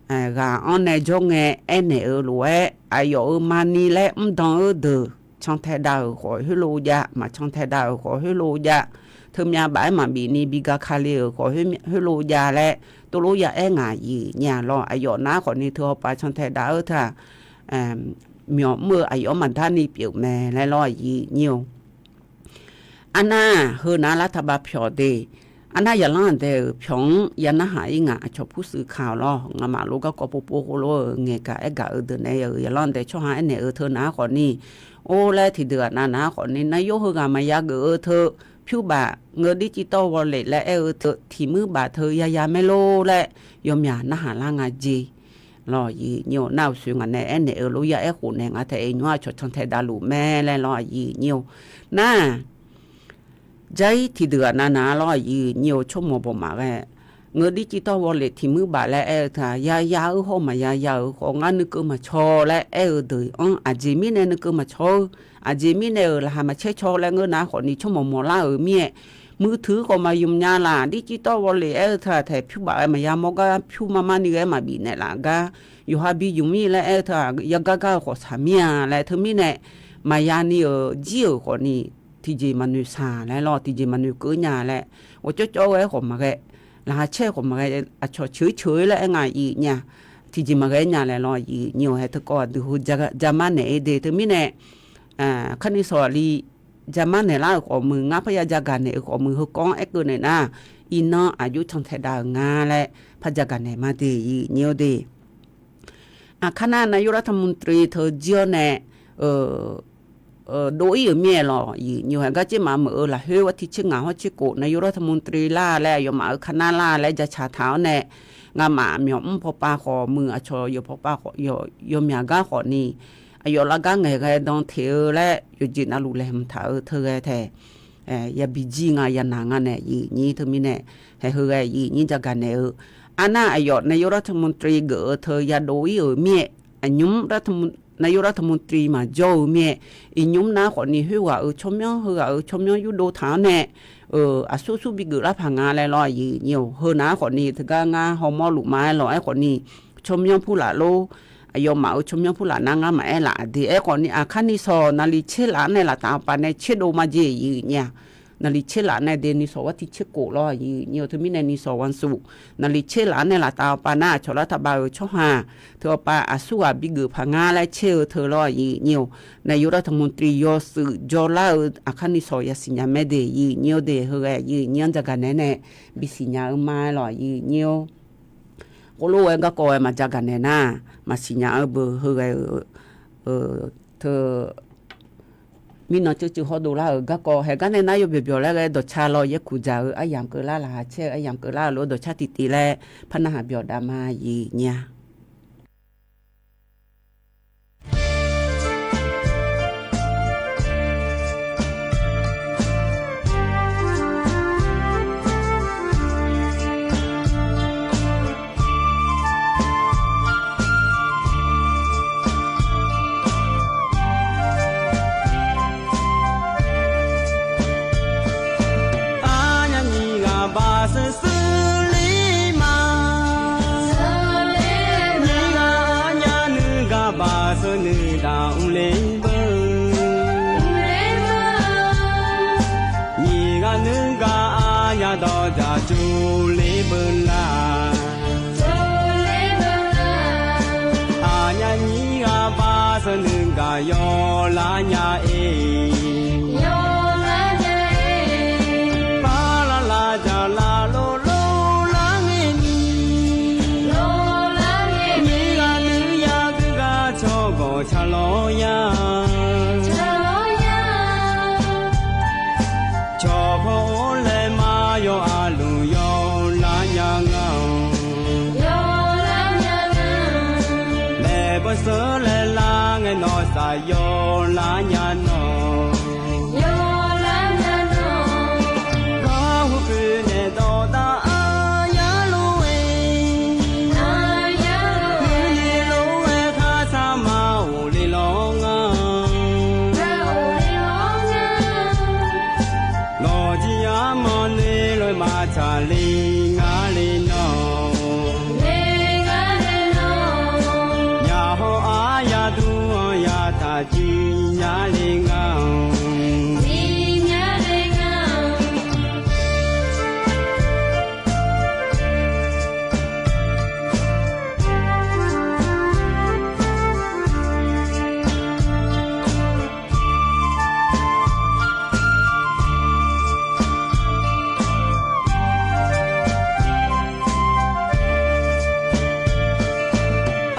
-anr ghaq-anr nae jawr ngae aernaeq-eu lof-aer, aqyawf-euq maqni laer mrdan-eu deuq cantae dav-euq khawf heulof jav, maqcantae dav-euq khawf heulof jav, teumyav baf-aer maqbif ni bi ga kale-euq khawf heulof jav laer, tovlof ya aer ngaq, aqyuif aqnyir-a lawr. Aqyawf nar khawf ni teu hawpav cantae dav-eu teu-aq, myawq mr-eu aqyawf-anr maqdar ni pyeuf mae laer lawr, aqyuif aqnyir-or. Arnar, heu nav-aer รัฐบาล pyawq de, arnar yaqlanr aqdae-euq pyawq-anr ya narhaq ir ngaq, aqcawq purshuif kaq-awq lawr. Ngamaf lof garkawv povpov khoerlof-euq ngaeqgaq aergaq-eu deuq nae ya-euq yaqlanr aqdae tsawrhaq aernaeq-eu teu nav-aer khawf ni, or laer tiqdeuq aqnav nav-aer khawf ni, นายก heughaq maqya geuf-eu teu pyur baf ngeur ดิจิทัลวอลเล็ต laer aer-eu teu tiq muir baf teu yaya maer lor laer yawmyaq narhaq lar nga jeq lawr, aqyuif aqnyir-or. Nar uqshoe ngaq nae aernaeq-eu lof ya aer khof naeq nga taef-aer nymr aqcawq cantae dav luf mae laer lawr, aqyuif aqnyir-or. Nar, jair tiqdeuq aqnav nav-a lawr, aqyuif aqnyir-or. Tsawrmawq bawq maf ghae ngeur ดิจิทัลวอลเล็ต tiq muir baf laer aer-eu teu-aq, yaya-eu hawr maqya ya-euq khawf ngar nuikeuv maqcaw laer aer-eu deuq-anr aqjeq mirnae nuikeuv maqcaw-eu, aqjeq mirnae-euq laqkhaq maqcaer caw laer ngeur nav khawf ni tsawrmawq mawq lar-euq mir-aer, muiqteuq khawf maqymq nya laf, ดิจิทัลวอลเล็ต aer-eu teu-aq taef pyur baf ghae maqya mawr gar pyur mar mar ni ghae maqbif naeqlaf gar, yawqha bi ymq mir laer aer-eu teu-aq yagar gar-eu khawf shaq mir-a laer teumirnae, maqya ni-euq jir-euq khawf ni tiqjeq maqnoeq shaq laer lawr, tiqjeq maqnoeq keuv nya laer, ghawqcawv cawv ghae khawf maqghae, laqkhaq caer khawf maqghae, aqcawq ceuq-ir ceuq-ir laer aer nga, aqyuif aqnyir-a, tiqjeq maqghae nya laer lawr, aqyuif aqnyir-or. Hae teukawv aqdui heu ja mar naeq-ir de teumirnae, kharni sawq aqli ja mar naeq lar-euq khawf muiq, ngar parya ja gaq naeq-euq khawf muiq, heukawv-anr aerkeuv naeq nar, iqnan aqjox cantae dav-euq nga laer par ja gaq naeq ma de, aqyuif aqnyir-or de. Aqkar nar นายกรัฐมนตรี teu jir-awr nae dov-ir-euq mir-aer lawr, aqyuif aqnyir-or. Hae gar caer maqmeuq-eu lafkhoer war tiq tser ngaq hawr tser khof นายกรัฐมนตรี lar laer aqyawfmaf-euq kar nar lar laer jacaq taq-awr nae, ngamaf myawq mr pawpav khawf muiq, aqcawq yawq pawpav khawf yawmyaq gar khawf ni, aqyawf lar gar ngaeqghae dan teq-eu laer yawqjeq navluf laeqhmq taq-eu teu ghae tae, yabi jir nga yanaq nga nae, aqyuif aqnyir teumirnae, hae heu ghae aqyuif aqnyir ja gaq naeq-eu. Arnar aqyawf นายกรัฐมนตรี geuf-eu teu yadov-ir-euq mir-aer, aqnymr นายกรัฐมนตรี maqjawr-eu mir-aer, iqnymr nar khawf ni khoerghaq-euq tsawrmyanr heughaq-euq tsawrmyanr yurdov taq-anr nae, aqsur sur bigeuf lar paq nga laer lawr, aqyuif aqnyir-or. Heu nav-aer khawfni teugar ngar hawmawr luf ma-aer lawq-aer khawfni, tsawrmyanr purlaf lor. Aqyawfmaf-euq tsawrmyanr purlaf nar ngar maqaer laf de. Aerkhawfni, aqkar ni sawq naqli tser laf-anr nae laftav-awr pav nae tserdov majeq, aqyuif aqnyir-aq. Naqli tser laf nae de ni sawq war tiq tser khof lawr, aqyuif aqnyir-or. Teumirnae ni sawq wansuq naqli tser laf-anr nae laftav-awr pav nar, aqcawq lar taqbav-euq tsawrhaq teu-awr pav aqsurghaq bigeuf paq nga laer tser-eu teu lawr, aqyuif aqnyir-or. Naef yawdav tanqmuq tiq yawshuif jawrlar-eu aqkar ni sawq yasiq nya mae de, aqyuif aqnyir-or de. Heughae aqyuif aqnyir-anr jagaq naeq-aer nae bisiq nya-eu ma-aer lawq, aqyuif aqnyir-or. Khoerlof-aer garkawv-aer maqjagaq naeq nar, maqsiq nya-eu beu heughae-eu teu mirnan ceuv ceuv hawrdov lar-euq garkawv haeq gar nae nar yawbyawq byawq laer ghae dawqca law yaerkuq dzaq-eu aryamq keuvlar laqkhaq caer-eu aryamq keuvlar-euq lof-aer dawqca tiqtiv laer par narhaq byawq dav ma, aqyuif aqnyir-a. Arnyaf nyiq ghaq baq seuq seuq ler ma. Nyiq ghaq arnyaf nuigaq baq seuq nuidaq mrler beu. Nyiq ghaq nuigaq arnyaf dawqdzaq cuvler beu lar. Arnyaf nyiq ghaq baq seuq nuigaq yawlar nya-e. Parlar lar dzaqlar lor lor lar ngae ni. Nyiq ghaq nuiya guiqgaq tsawrgawq tsaqlawr ya. Cawqkawr-or laeqma yawqha luf yawlar nya nga-awq. Laeqbawr seur laeqlar ngae nawqsaf yawlar nya nawq. Garhu khoeq naeq dawqdav aryar lof-aer. Khoernaeq lof-aer kharshar ma ghofle lawr nga. Lawqjir armanr noeq lof-aer maqtsaq le ngar le nawq. Yaqhawr aryaq dur-anr yataq jir nya le nga-awq.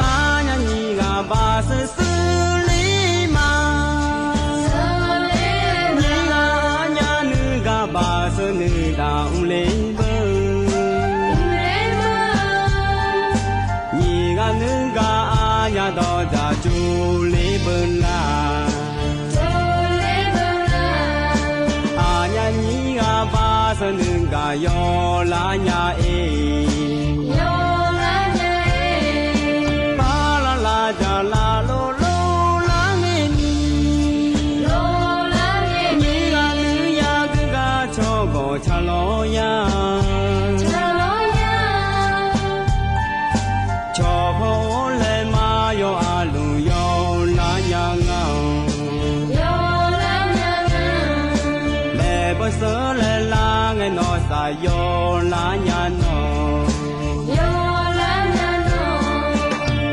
Arnyaf nyiq ghaq baq seuq seuq ler ma. Nyiq ghaq arnyaf nuigaq baq seuq nuidaq mrler beu. Nyiq ghaq nuigaq arnyaf dawqdzaq cuvler beu lar. Arnyaf nyiq ghaq baq seuq nuigaq yawlar nya-e. Parlar lar dzaqlar lor lor lar ngae ni. Nyiq ghaq nuiya guiqgaq tsawrgawq tsaqlawr ya. Cawqkawr-or laeqma yawqha luf yawlar nya nga-awq. Laeqbawr seur laeqlar ngae nawqsaf yawlar nya nawq.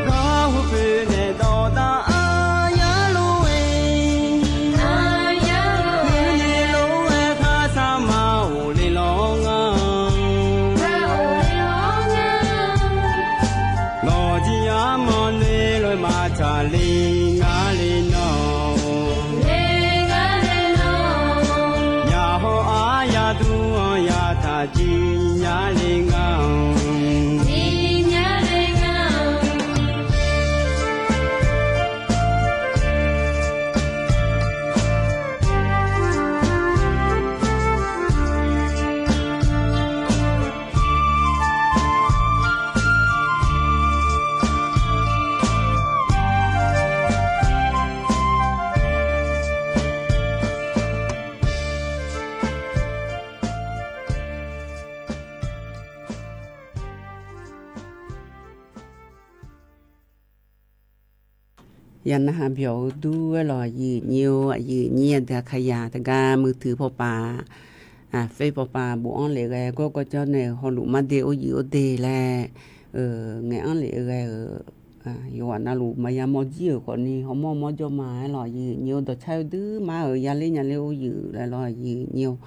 Garhu khoeq naeq dawqdav aryar lof-aer. Khoernaeq lof-aer kharshar ma ghofle lawr nga. Lawqjir armanr noeq lof-aer maqtsaq le ngar le nawq. Yaqhawr aryaq dur-anr yataq jir nya le nga-awq. Yaq narhaq byawq-eu dur-aer lawq, aqyuif nyir-or, aqyuif nyir aqdui aqkaqyaq teugar muiqtuiq pawpav, aqfaer pawpav bofanr lef ghae gawrgawr jawr nae-euq hawluf marde or yuif or de laer ngaeq-anr lef-eu ghae-euq, yawqghaq navluf maqya mawr jir-euq khawfni hawmawr mawr jawr ma-aer lawq, aqyuif nyir-or, dawqcar-eu duimar-euq yaler nyaler or yuif laer lawq, aqyuif nyir-or.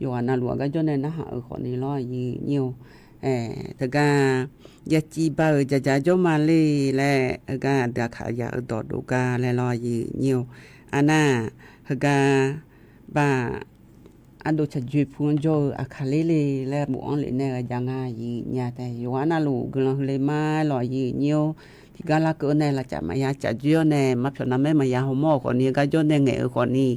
Yawqghaq navluf aqgar jawr nae narhaq-euq khawfni lawr, aqyuif nyir-or. Teugar yaciv ba-euq dzaqdzaq jawr ma le laer, heugar aqdui aqkaqyaq-euq dawqdov gar laer lawr, aqyuif nyir-or. Arnar, heugar ba ardov tsaqjoe pu-anr jawr-eu aqkaq ler le laer bofanr lef nae ghae jav nga, aqyuif nyir-a tae. Yawqghaq navluf guiqlanq huiq le ma-aer lawq, aqyuif nyir-or. Tiqgar larkeuv-awr nae laqcaf maqya caf dzoer-awr nae maqpyawq navmaer maqya hawmawr-euq khawfni, heugar jawr nae ngaeq-euq khawfni,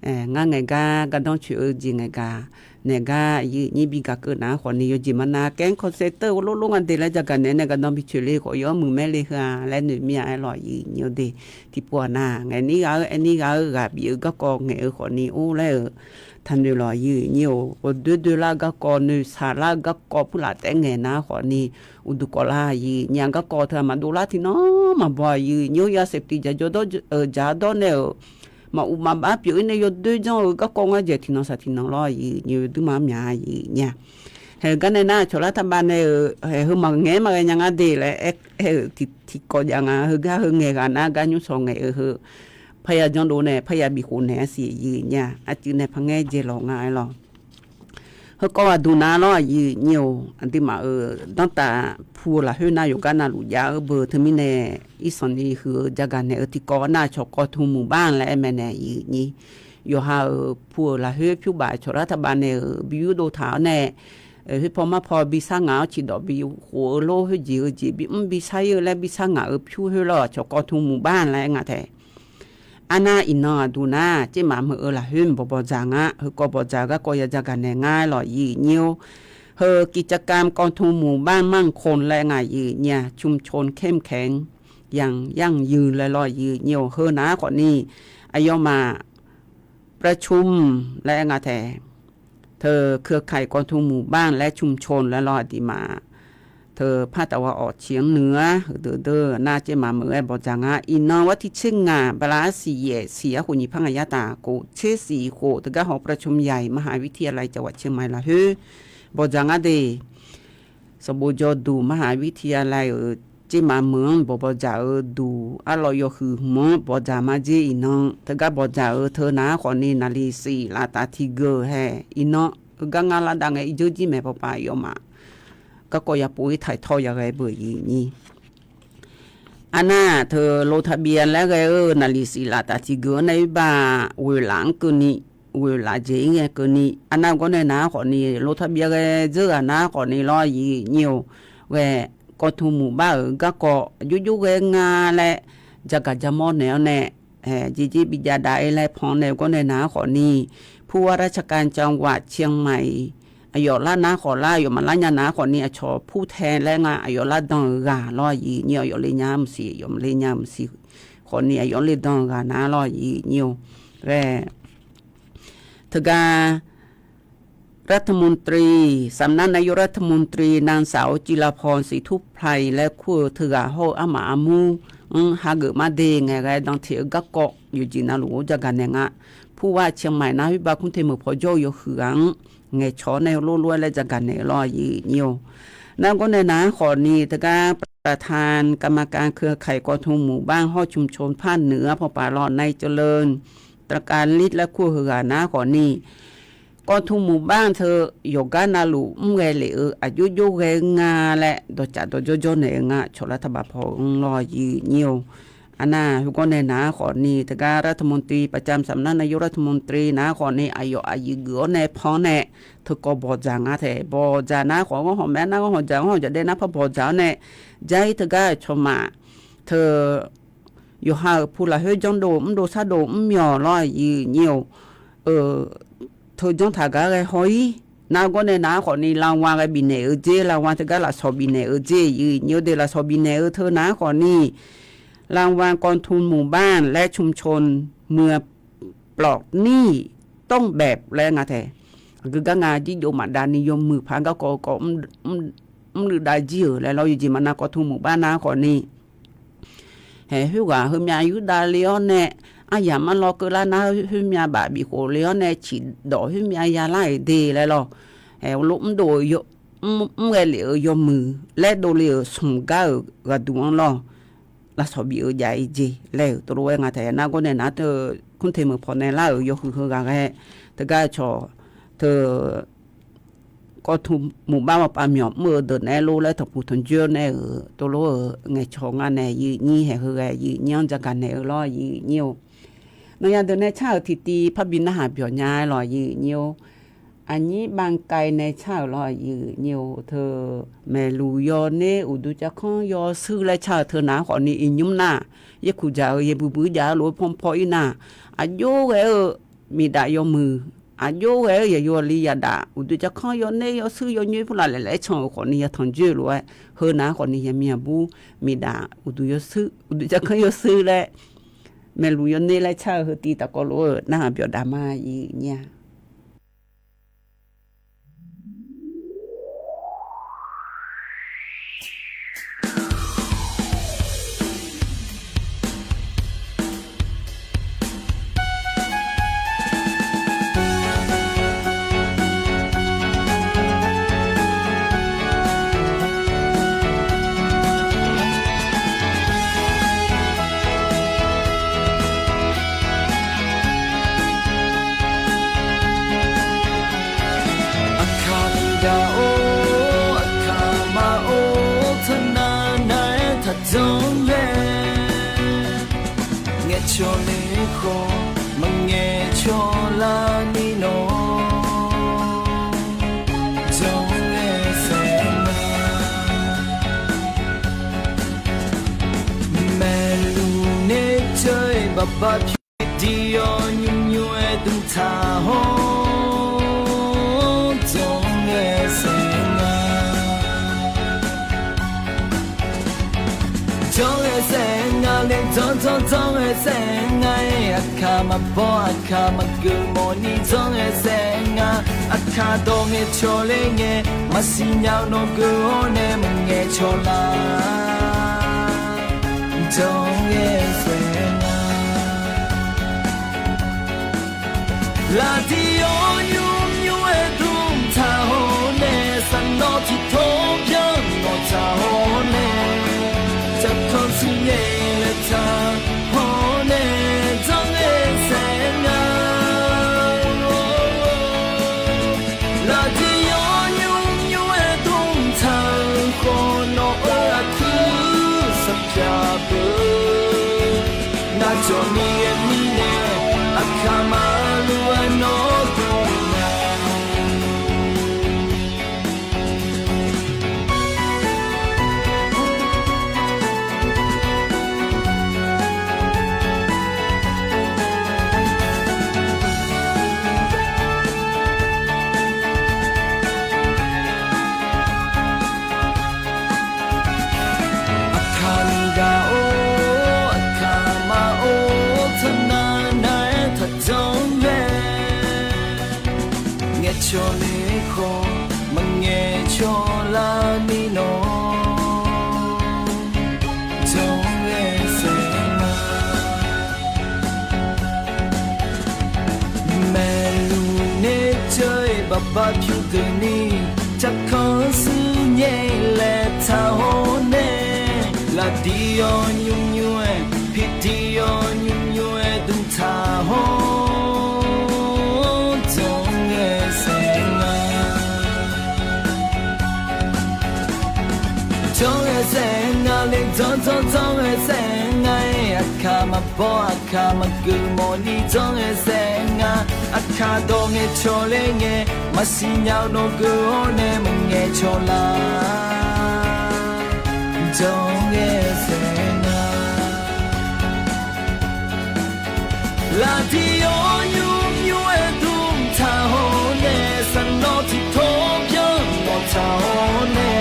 ngar ngaeqgar gardanr coeq-eu jeq ngaeqgaq naeq gar, aqyuif nyir bi gaq keuv nar khawfni, yawjeq maqnav kaer-anr kawsaer teu-eu lorlor nga de laer jagaq naeq-aer nae gardanr bi coeq le khawf, yawr muiq maer le heu-a laer noeq mir-a-aer lawq, aqyuif nyir-or de. Tiqpov-aq nar, ngaeq nir ghaq-eu aer nir ghaq-eu ghaq bif-eu garkawv ngaeq-eu khawfni or laer-euq taqnoeq lawq, aqyuif nyir-or. Ghawqdoer doerlar-eu garkawv, noeqshaq lar-eu garkawv, purlaf taef-aer ngaeq nar khawfni, uqduq kawv lar, aqyuif nyir-a. Garkawv teu-aq maqdov lar tiqnan maqbaw, aqyuif nyir-or. Yasef tiq dzaq jawr dawr, dzaq dawr nae-euq maquq maqbav pyeuf-ir nae yawdoer janr-eu garkawv ngar dzaeq tiqnan saq tiqnan lawr, aqyuif nyir-or, duimar myaq, aqyuif nyir-a. Haeq-eu gar nae nar, cawqlar taqbav nae-euq haeq heu maqngaeq-aer maqghae nya ngar de laer aer-eu tiqkawv jav nga. Heugar heu ngaeq ghaq nar gar nymr shawq ngaeq-eu heu parya janrdov nae parya bif khof naeq-aer siq, aqyuif nyir-a. Arcuiv nae par ngaer dzaeq lawq nga-aer lawq. Heukawv aqduq nar lawr, aqyuif nyir-or, aqduimaf-euq danrtaf pu-eu lafkhoer nar yawqgar navluf jav-eu beu teumirnae, irsanqni huiq-eu jagaq naeq-eu tiqkawv nar cawq kawv tmq muq bar laer aer mae nae, aqyuif nyir. Yawqha-euq pu-euq lafkhoer pyur baf cawqlar taqbav nae-euq bi yurdov taq-awr nae, khoerpaw marpaw bi sar ngaq-awr ciqdawq bi khof-eu lor, khoerjeq-eu jeq bi mr bi sar-ir-eu laer bi sar ngaq-euq pyur khoer lawr, cawq kawv tmq muq bar laer aer nga tae. Arnar, iqnan aqduq nar, tsermaf meuq-eu lafkhoer bawq bawqdzaq nga. Heukawv bawqdzaq-eu garkawv ya jagaq naeq nga-aer lawq, aqyuif nyir-or. Heu กิจกรรมกองทุนหมู่บ้านมั่นคง laer nga, aqyuif nyir-a. ชุมชนเข้มแข็งอย่างยั่งยืน laer lawr, aqyuif nyir-or. Heu nar khawfni, aqyawfmaf ประชุม laer aer nga tae. Teu เครือข่ายกองทุนหมู่บ้านและชุมชน laer lawr, aqduimaf teu par taf wa awq ciq-anr nuiq-ar heudeuq deuq nar tsermaf meuq-aer bawqdzaq nga. Iqnan วันที่ tser ngaq บาราณสี yaef siq arkhof nyiq par ngaq yar taf khof tser siq khof teugar หอประชุมใหญ่มหาวิทยาลัยจังหวัดเชียงใหม่ lafkhoer bawqdzaq nga de. Sanqbof jawrduq มหาวิทยาลัย-euq tsermaf meuq-anr bawq bawqdzaq-eu duq arlawr yawhuiq hmq-anr bawqdzaq ma jer. Iqnan teugar bawqdzaq-eu teu nar khawfni, naqliq siq laftav tiqgeuq hae. Iqnan heugar ngar lar dav ngae irdzeur jir maeq pawpav aqyawfmaf garkawv ya pov-ir taq-ir tawr ya ghae beu, aqyuif nyir. Arnar, teu ลงทะเบียน laer ghae-eu naqliq siq laftav tiqgeuq-anr nae ir bar ghoeq laf-anr keuvni, ghoeq laf jeq-ir ngae keuvni, arnar gawr nae nar khawfni ลงทะเบียน ghae dzeur ghaq nar khawfni lawr, aqyuif nyir-or. Ghae กองทุนหมู่บ้าน-euq garkawv aqjox jox ghae nga laer jagaq jamawr naeq-awr nae, jeqjeq bi jav dav-ir laer pan nae gawr nae nar khawfni, ผู้ว่าราชการจังหวัดเชียงใหม่ aqyawf lar nar khawf lar, aqyawf maqlar nya nar khawfni, aqcawq ผู้แทน laer nga, aqyawf lar dan-euq ghaq lawr, aqyuif nyir-or. Aqyawf le nya maqsiq, aqyawf maqle nya maqsiq khawfni, aqyawf-anr le dan-euq ghaq nar lawr, aqyuif nyir-or. Ghae teugar รัฐมนตรี สำนักนายกรัฐมนตรี นางสาว จิราพร ศรีทุ่มไพร laer kur-eu teughaq hawr-eu armaf armur-anr hageuf mar de ngaeqghae dan teq-eu garkawv yawqjeq navluf-anr jagaq naeq nga. ผู้ว่าเชียงใหม่ nar khoerbar kumte meuq paw jawr-eu yawhuiq ghaq-anr ngaeqcawq-awr nae lorlof-aer laer jagaq naeq-eu lawr, aqyuif nyir-or. Nar gawr nae nar khawfni teugar ประธานกรรมการเครือข่ายกองทุนหมู่บ้าน หอชุมชนภาคเหนือ pawpav lawr นายเจริญ ตระการฤทธิ์ laer kur-eu heughaq nar khawfni, กองทุนหมู่บ้าน teu yawqgar navluf mr ghae lef-eu aqjox jox ghae nga laer dawqcaf dawqjawr jawr naeq-eu nga, cawqlar taqbav paw-anr lawr, aqyuif nyir-or. Arnar, heugawr nae nar khawfni teugar รัฐมนตรีประจำสำนักนายกรัฐมนตรี nar khawfni, aqyawf aqyuif geuf-awr nae pan-awr nae teukawv bawqdzaq nga tae. Bawqdzaq nar khawf, ghanr hawq mae-aer nar ghanr hawq dzaq, ghanr hawq dzaq dae nar par bawqdzaq-awr nae, jar-ir teugar cawqmaf teu yawqha-euq pu lafkhoer janrdov mrdov sardov mr myawq lawr, aqyuif nyir-or. Teu janr taq gar ghae haw-ir. Nar gawr nae nar khawfni, รางวัล ghae bifnaeq-eu jer, รางวัล teugar lafsawq bifnaeq-eu jer, aqyuif nyir-or de. Lafsawq bifnaeq-eu teu nar khawfni, รางวัลกองทุนหมู่บ้านและชุมชนเมืองปลอดหนี้ ต้นแบบ laer nga tae. Aqgeu gar nga jirjov maqdav ni yawmuiq paq garkawv kawv mrluiv dav jir-euq laer lawr, yawqjeq maqnav กองทุนหมู่บ้าน nar khawfni, Haeq, khoerghaq heumyav yurdav le-awr nae, aryamq arlawr keuvlar nar khoermyav baf bifkhof le-awr nae ciqdawq khoermyav yalar-euq de laer lawr. Haeq, lof mrdov-eu, mr ghae lef-euq yawmuiq laer dovle-euq smq gar-euq ghaqduq-anr lawr. Lavsawq bif-eu jav-ir jeq laer-euq tov lof-aer nga taq ya nar gawr nae nar teu, kmr te meuq pawq nae lar-euq yawhuiq heughaq ghae, teugar cawq teu, kawv tu muiqbax maqpav myawq mr-eu deuq naeq-aer lor laer tanqpuq tanqjoer nae-euq tov lof-euq ngaeqcawq nga nae yawnyir nyir haeq heughae yawnyir-anr jagaq naeq-eu lawr yawnyir-or. Nawnyaf deuq nae car-euq tiqtiv parbi narhaq byawq nya-aer lawr yawnyir-or. Aqnyir bavkaiv nae car-euq lawr yawnyir-or teu, maeqluq yawner uqduq javkanr yawshuir laer car-euq teu nar khawfni iqnymr nar, yaerkuq dzaq-eu yaeqbuiq buiq jav-eu lof-aer panpaw-ir nar, aqjox ghae-eu miqdaf yawmuiq, aqjox ghae-eu yaqyo li yadaf uqduq javkanr yawner yawshuir yawnyoer purlaf laeq laer can-euq khawfni yatanq joer-eu lof-aer, heu nar khawfni yaqmiq aqbur miqdaf uqduq yawshuir uqduq javkanr yawshuir laer, maeqluq yawner laer car-eu heutiv tafkawv lof-eu narhaq byawq daq ma yawnyir-a. Aqkaq miqdaq-or, aqkaq maqor taqnav nav-aer taqjanr ghae. Ngaeqcawq le khawf maqngaeqcawq larni nawr, janr-aer saeq nga. Maeqluq ner ceuv-aer baqba pyur diq-awr nymr nymr-aer dmqtaq hawr, janr-aer saeq nga. Janr-aer saeq nga le janr janr janr-aer saeq nga-aer, aqkaq maqbaw aqkaq maqgeuf mawfni janr-aer saeq nga. Aqkaq dawq ngaeqcawq le ngae, maqsiq nya-eu nawr geuf-awr nae maqngaeqcawq lar, janr-aer saeq nga. Laqdiq-awr nymr nymr-aer dmqtaq hawr nae, saqnawv tiqtawr byan mawf taq hawr nae, tsaqkanr smrnyae laeqtaq hawr nae, janr-aer saeq nga. Laqdiq-awr nymr nymr-aer dmqtaq-eu khawf, nawq-euq aqkuir saqpyaq pyeuf, navcawq ni ghae mirnae, aqkaq maqluf-aer nawr dmq nga. Aqkaq miqdaq-or, aqkaq maqor taqnav nav-aer taqjanr ghae. Ngaeqcawq le khawf maqngaeqcawq larni nawr, janr-aer saeq nga. Maeqluq ner ceuv-aer baqba pyur geuf ni, tsaqkanr smrnyae laeqtaq hawr nae, laqdiq-awr nymr nymr-aer, pirdiq-awr nymr nymr-aer dmqtaq hawr, janr-aer saeq nga. Janr-aer saeq nga le janr janr janr-aer saeq nga-aer, aqkaq maqbaw aqkaq maqgeuf mawfni janr-aer saeq nga. Aqkaq dawq ngaeqcawq le ngae, maqsiq nya-eu nawr geuf-awr nae maqngaeqcawq lar, janr-aer saeq nga. Laqdiq-awr nymr nymr-aer dmqtaq hawr nae, saqnawv tiqtawr byan mawf taq hawr nae,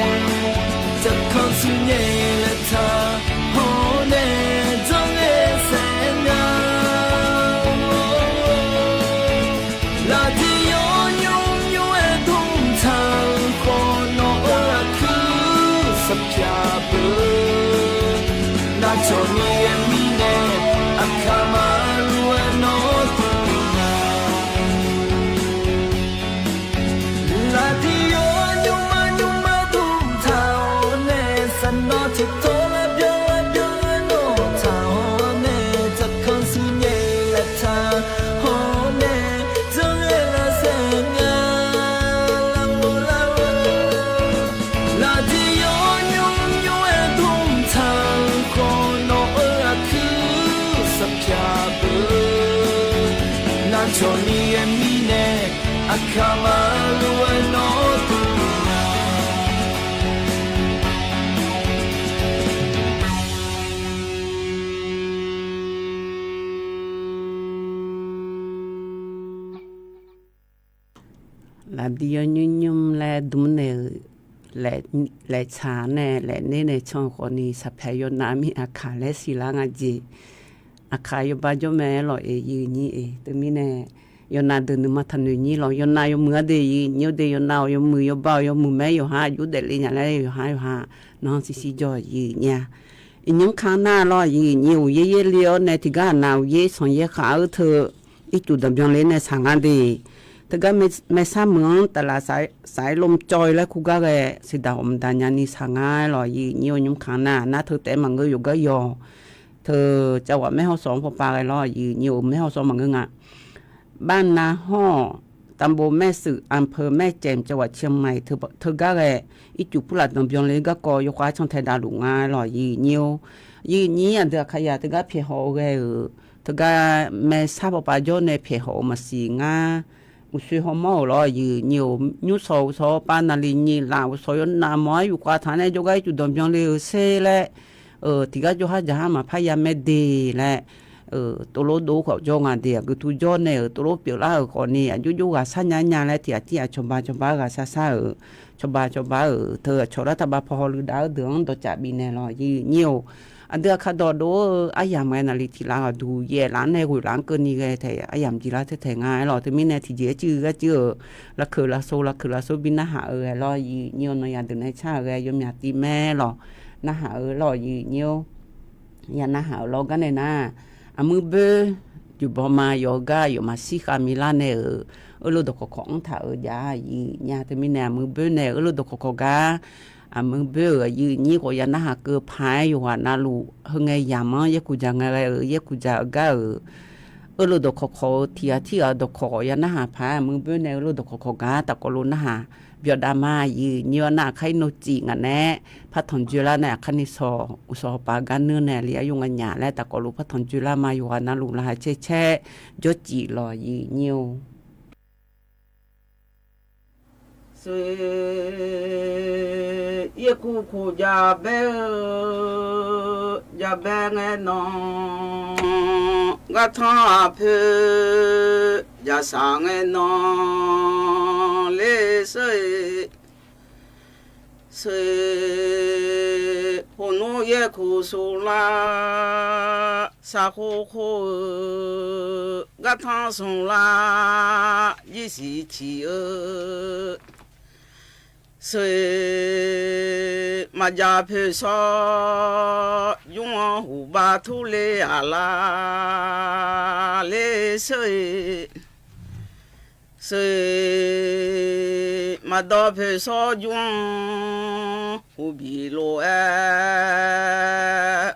tsaqkanr smrnyae laeqtaq hawr nae, janr-aer saeq nga. Laqdiq-awr nymr nymr-aer dmqtaq-eu khawf, nawq-euq aqkuir saqpyaq pyeuf, navcawq ni ghae Tsawrni-aer mirnae, aqkaq maqlof-aer nawr duq-a. Lafdir yawnymr nymr laer dmr naeq-euq laeqtsaq nae laeqner nae can-eu khawfni, saqpaeq yawnav mir aqkaq laer siqlar nga jeq. Aqkaq yawba jawr mae-aer lawq-eq, yiq nyir-eq. Teumirnae yawnav deuq nuima taqnoeq nyir lawq. Yawnav yawmuiq-a de, yiq nyir-eu de, yawnav-awq yawmuiq, yawba-awq yawmuiq mae, yawqha aqjox daefle nya laer yawqha yawqha nanr shirshir jawr-eu yiq nyir-a. Iqnymr kan nar lawr, yiq nyir-euq yaer yaer le-awr nae tiqgar aqnav uqyaer sanqyaer khaq-eu teu ircuf danqbyan le nae saqngar de. Teugar maersar meuq-anr taflaf saf-aer lom cawv-eu laer kurgar ghae, siqdaq hawq mqdaq nyani saqngar-aer lawq, yiq nyir-eu nymr kan nar, nar teu taef-aer maqngeur, yawqgar yawq. Teu cavghaq maerhawr sawq-anr pawpav ghae lawr, yiq nyir-euq maerhawr sawq maqngeur nga. Barnav hawr-awq, ตำบลแม่สะอาด อำเภอแม่แจ่ม จังหวัดเชียงใหม่ teugar ghae, ircuf purlaf danqbyan le garkawv yawkhav cantae davluf nga lawq, yiq nyir-or. Yiq nyir aqdui aqkaqyaq teugar pyaeqhaw-eu ghae-euq, teugar maersar pawpav jawr nae pyaeqhaw-euq maqsiq ngar. Uqshoe hawmawr-euq lawr, yiq nyir-euq nymr sawq uqsawq pav naqli nyiq laf uqsawq yawnav mawf-aer yufkhav taq nae jawrgar ircuf danqbyan le-eu sher laer, tiqgar jawrhar jaqhar maqpar ya mae de laer, tovlor dov khawf jawr nga de, aqgeu tu jawr nae-euq tovlor pyeuflar-euq khawfni, aqjox jox ghaqshar nya nya laer tiq ghaq tir ghaq cawba cawba-aer ghaqshar shar-euq, cawba cawba-euq teu aqcawq lartaq ba paw hawluiv dav-eu deuq-anr dawqcaf bifnaeq lawq, yiq nyir-or. Aqdui aqkar dawqdov-eu aryamq ghae naqli tiq laf ghaq duq yaef laf-anr nae ghoeq laf-anr keuvni ghae taef aryamq jeq lar tae taeq nga-aer lawq. Teumirnae tiqjeq-aer cuiv gharcuiv-euq, lafkeuq lafso lafkeuq lafso bi narhaq-euq ghae lawr, yiq nyir-or. Nawnyaf deuq nae car-euq ghae yawmyaq tiv mae lawq, narhaq-euq lawr, yiq nyir-or. Ya narhaq-euq lawr garnae nar, aqmuir boer, juqbawr ma yawf-eu gar yawf maqshir khav milar nae-euq, eurluf dawqkawq kawq-anr taq-euq jav-a, yiq nyir-a. Teumirnae aqmuir boer nae eurluf dawqkawq kawq gar, aqmuir boer-euq yiq nyir khawf ya narhaq keuv paq-aer yawqghaq navluf heungae yamq-anr yaerkuq dzaq ngae ghae-euq yaerkuq dzaq-eu gar-euq, eurluf dawqkawq kawq-eu tiq ghaq tir ghaq dawqkawq ya narhaq paq-aer aqmuir boer nae eurluf dawqkawq kawq gar tafkawv lof narhaq byawdav ma, yiq nyir-awr nar aqkar ir nov cif ngaq nae partanq dzoerlar nae aqkar ni sawq uqsawq hawpaf gar nuir nae li ar yur nga nyaq laer tafkawv lof partanq dzoerlar ma, yawqghaq navluf laqkhaq caer caer jawr cif lawq, yiq nyir-or. Sher, yaerkuq kuq jav baer-eu, jav baer ngae nan, gartanr aqpoeq, jav saq ngae nan, ler sher-eq. Sher, hawq nmr yaerkuq smq lar, sar khov khov-eu, gartanr smq lar, jir siq ciq-eu. Sher, maqjav poeq shawr, jmr-anr huq bar tur le-aq lar, ler sher-eq. Sher, maqdawv poeq shawr jmr-anr huq bif lof-aer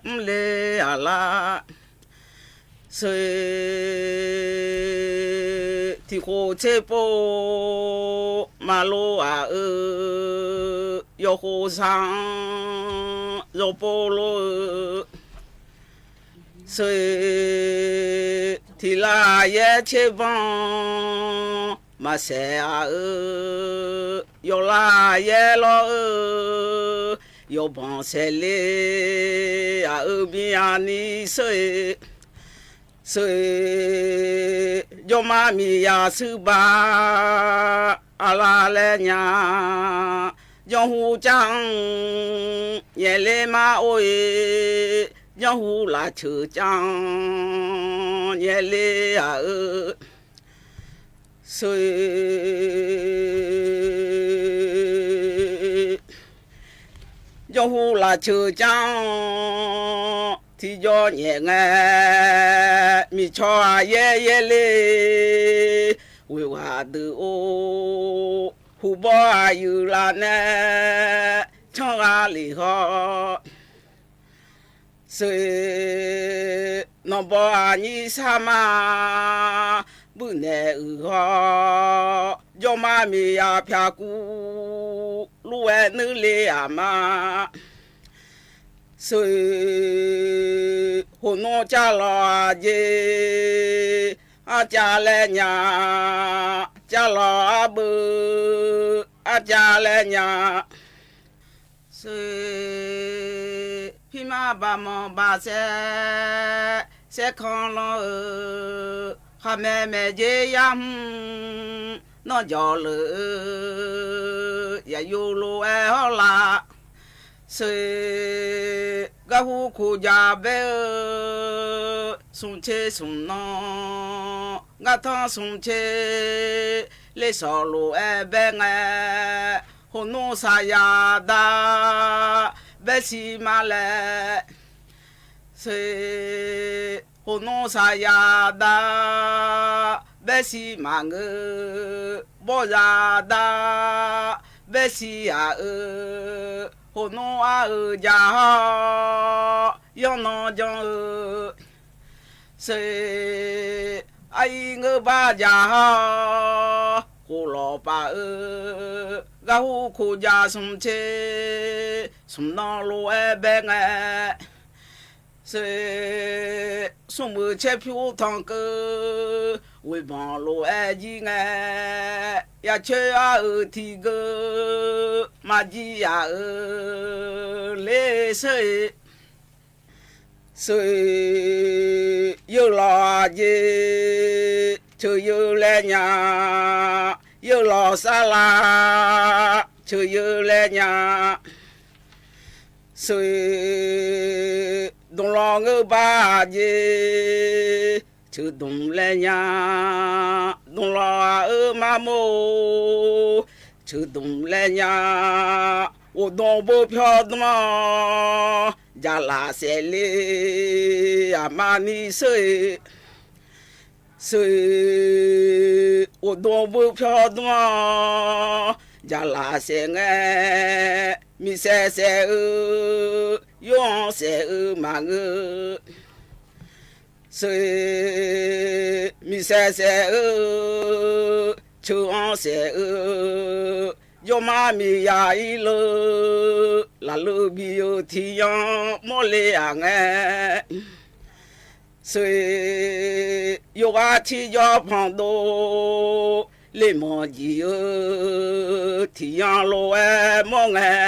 mr le-aq lar. Sher, tiq khof tser pov maqlov-aq-eu, yawkhof sar-anr yawpov lor-eu. Sher, tiq lar yaer tser banr maqsaeq-aq-eu, yawqlar yaer lawr-eu, yawqbanq saeqle-aq-euq bi-a ni sher-eq. Sher, jawrma miqya shuir ba, aqlar laer nya, janrhu car-anr nyaeq ler mar or-eq, janrhu lafceuq car-anr nyaeq ler-aq-eu. Sher, janrhu lafceuq car-anr tiqjawr nyaef ngae, miqcawq-aq yaer yaer le, ghoeq ghaq deuq-or, huq bawr aqyuif laf nae canr gha lef hawr. Sher, nanqbaw aqnyir sar ma, buir naeq uiq hawr, jawrma miqya pyaq kuv, lur-aer nuir le-aq ma. Sher, hoqnmr car lawq-aq jeq, arcav laer nya, cavlawq arbeuv arcav laer nya. Soeq, pirma baqmanq baqsaer, saerkanr lanr-eu, khaqmaeq maeqjer yar hmq, nanrjawq leuq-eu, yaqyov lof-aer hawr la. Soeq, garhu kojaq baer-eu, smqtser smq nan, gartanr smqtser, lersawq lof-aer baer ngae, hawqnmr saqyaq dar, baer shir ma laer. Soeq, hawqnmr saqyaq dar, baer shir maqngeur, bawrzaq dar, baer shir-aq-eu, hawqnmr ar-eu jaq hawr, yanrnan jan-eu. Soeq, aryir ngeur bar jaq hawr, khof lawq paf-eu, garhu kojaq smqtser, smq nan lof-aer baer ngae. Soeq, smrmuiq caer pyur tanqkeuv, ghoeqbanq lof-aer jir ngae, yacoer ar-euq tiqgeu, maqjir yaq-eu ler soeq. Soeq, yeulawq aqjeq ceuq yeu laer nya, yeulawq sarlar ceuq yeu laer nya. Soeq, dmqlawq ngeur bar aqjeq ceuq dmq laer nya, dmqlawq aq-eu marmor-or, ceuq dmq laer nya, ghofdmr beu pyawr dmr-awr, jaqlaf saef le, aqma ni soeq. Soeq, ghofdmr beu pyawr dmr-awr, jaqlaf saef ngae, miqsaef saef-eu, yawr-anr saef-eu maqngeur. Soeq, miqsaef saef-eu, ceuq-anr saef-eu, jawrmar miqya irleu, lafleu bi-eu tiqyan mawrle-aq ngae. Soeq, yawqghaq tirjawr panqdov, lemanq jif-eu tiqyan lof-aer mawr ngae.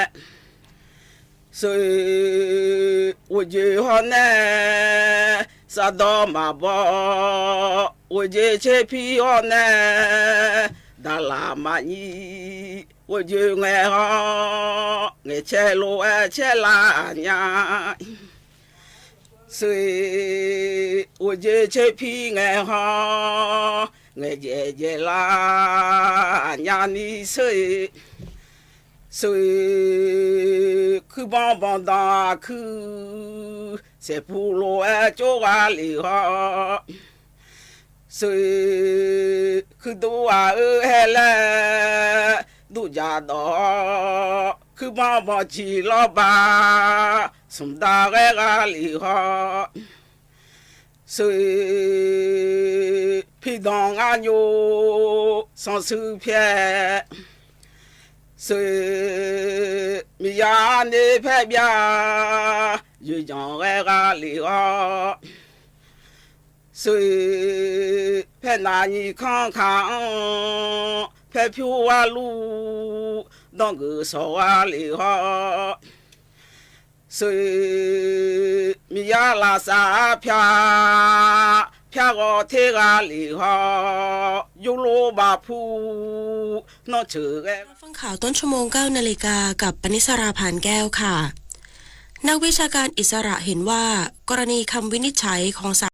Soeq, ghofjoe hawr nae, sardawr maqbaw, ghofjoe tserpir hawr nae, daqlaq maqnyir, ghofjoe ngae hawr, ngaeqcae lof-aer caerlar nya. Soeq, ghofjoe tserpir ngae hawr, ngaeqjaeq jaeqlar nya ni soeq. Soeq, kuirbanq banqdanq aqkuir, saeqpuq lof-aer cawrgha lef hawr. Soeq, kuirdur aq-eu haer laer, durjaq dawq hawr, kuirbanq banqciq lawrbaq, smqdav ghaer gha lef hawr. Soeq, pirdanq ngar nyov sanqshuir pyaer. Soeq, miqya arner paer byav, yoeqjanq ghaer gha lef hawr. Soeq, paernav nyiq kanr kaq-anr, paerpyur gharluf, danrgeuf sawq gha lef hawr. Soeq, miqya lafsaf arpyar, pyar ghawv ter gha lef hawr, yurluf bafpu nanrceuq ghaer. ฟังข่าวต้นชั่วโมง เก้านาฬิกา กับปนิสรา พานแก้วค่ะ นักวิชาการอิสระเห็นว่า กรณีคำวินิจฉัยของศาล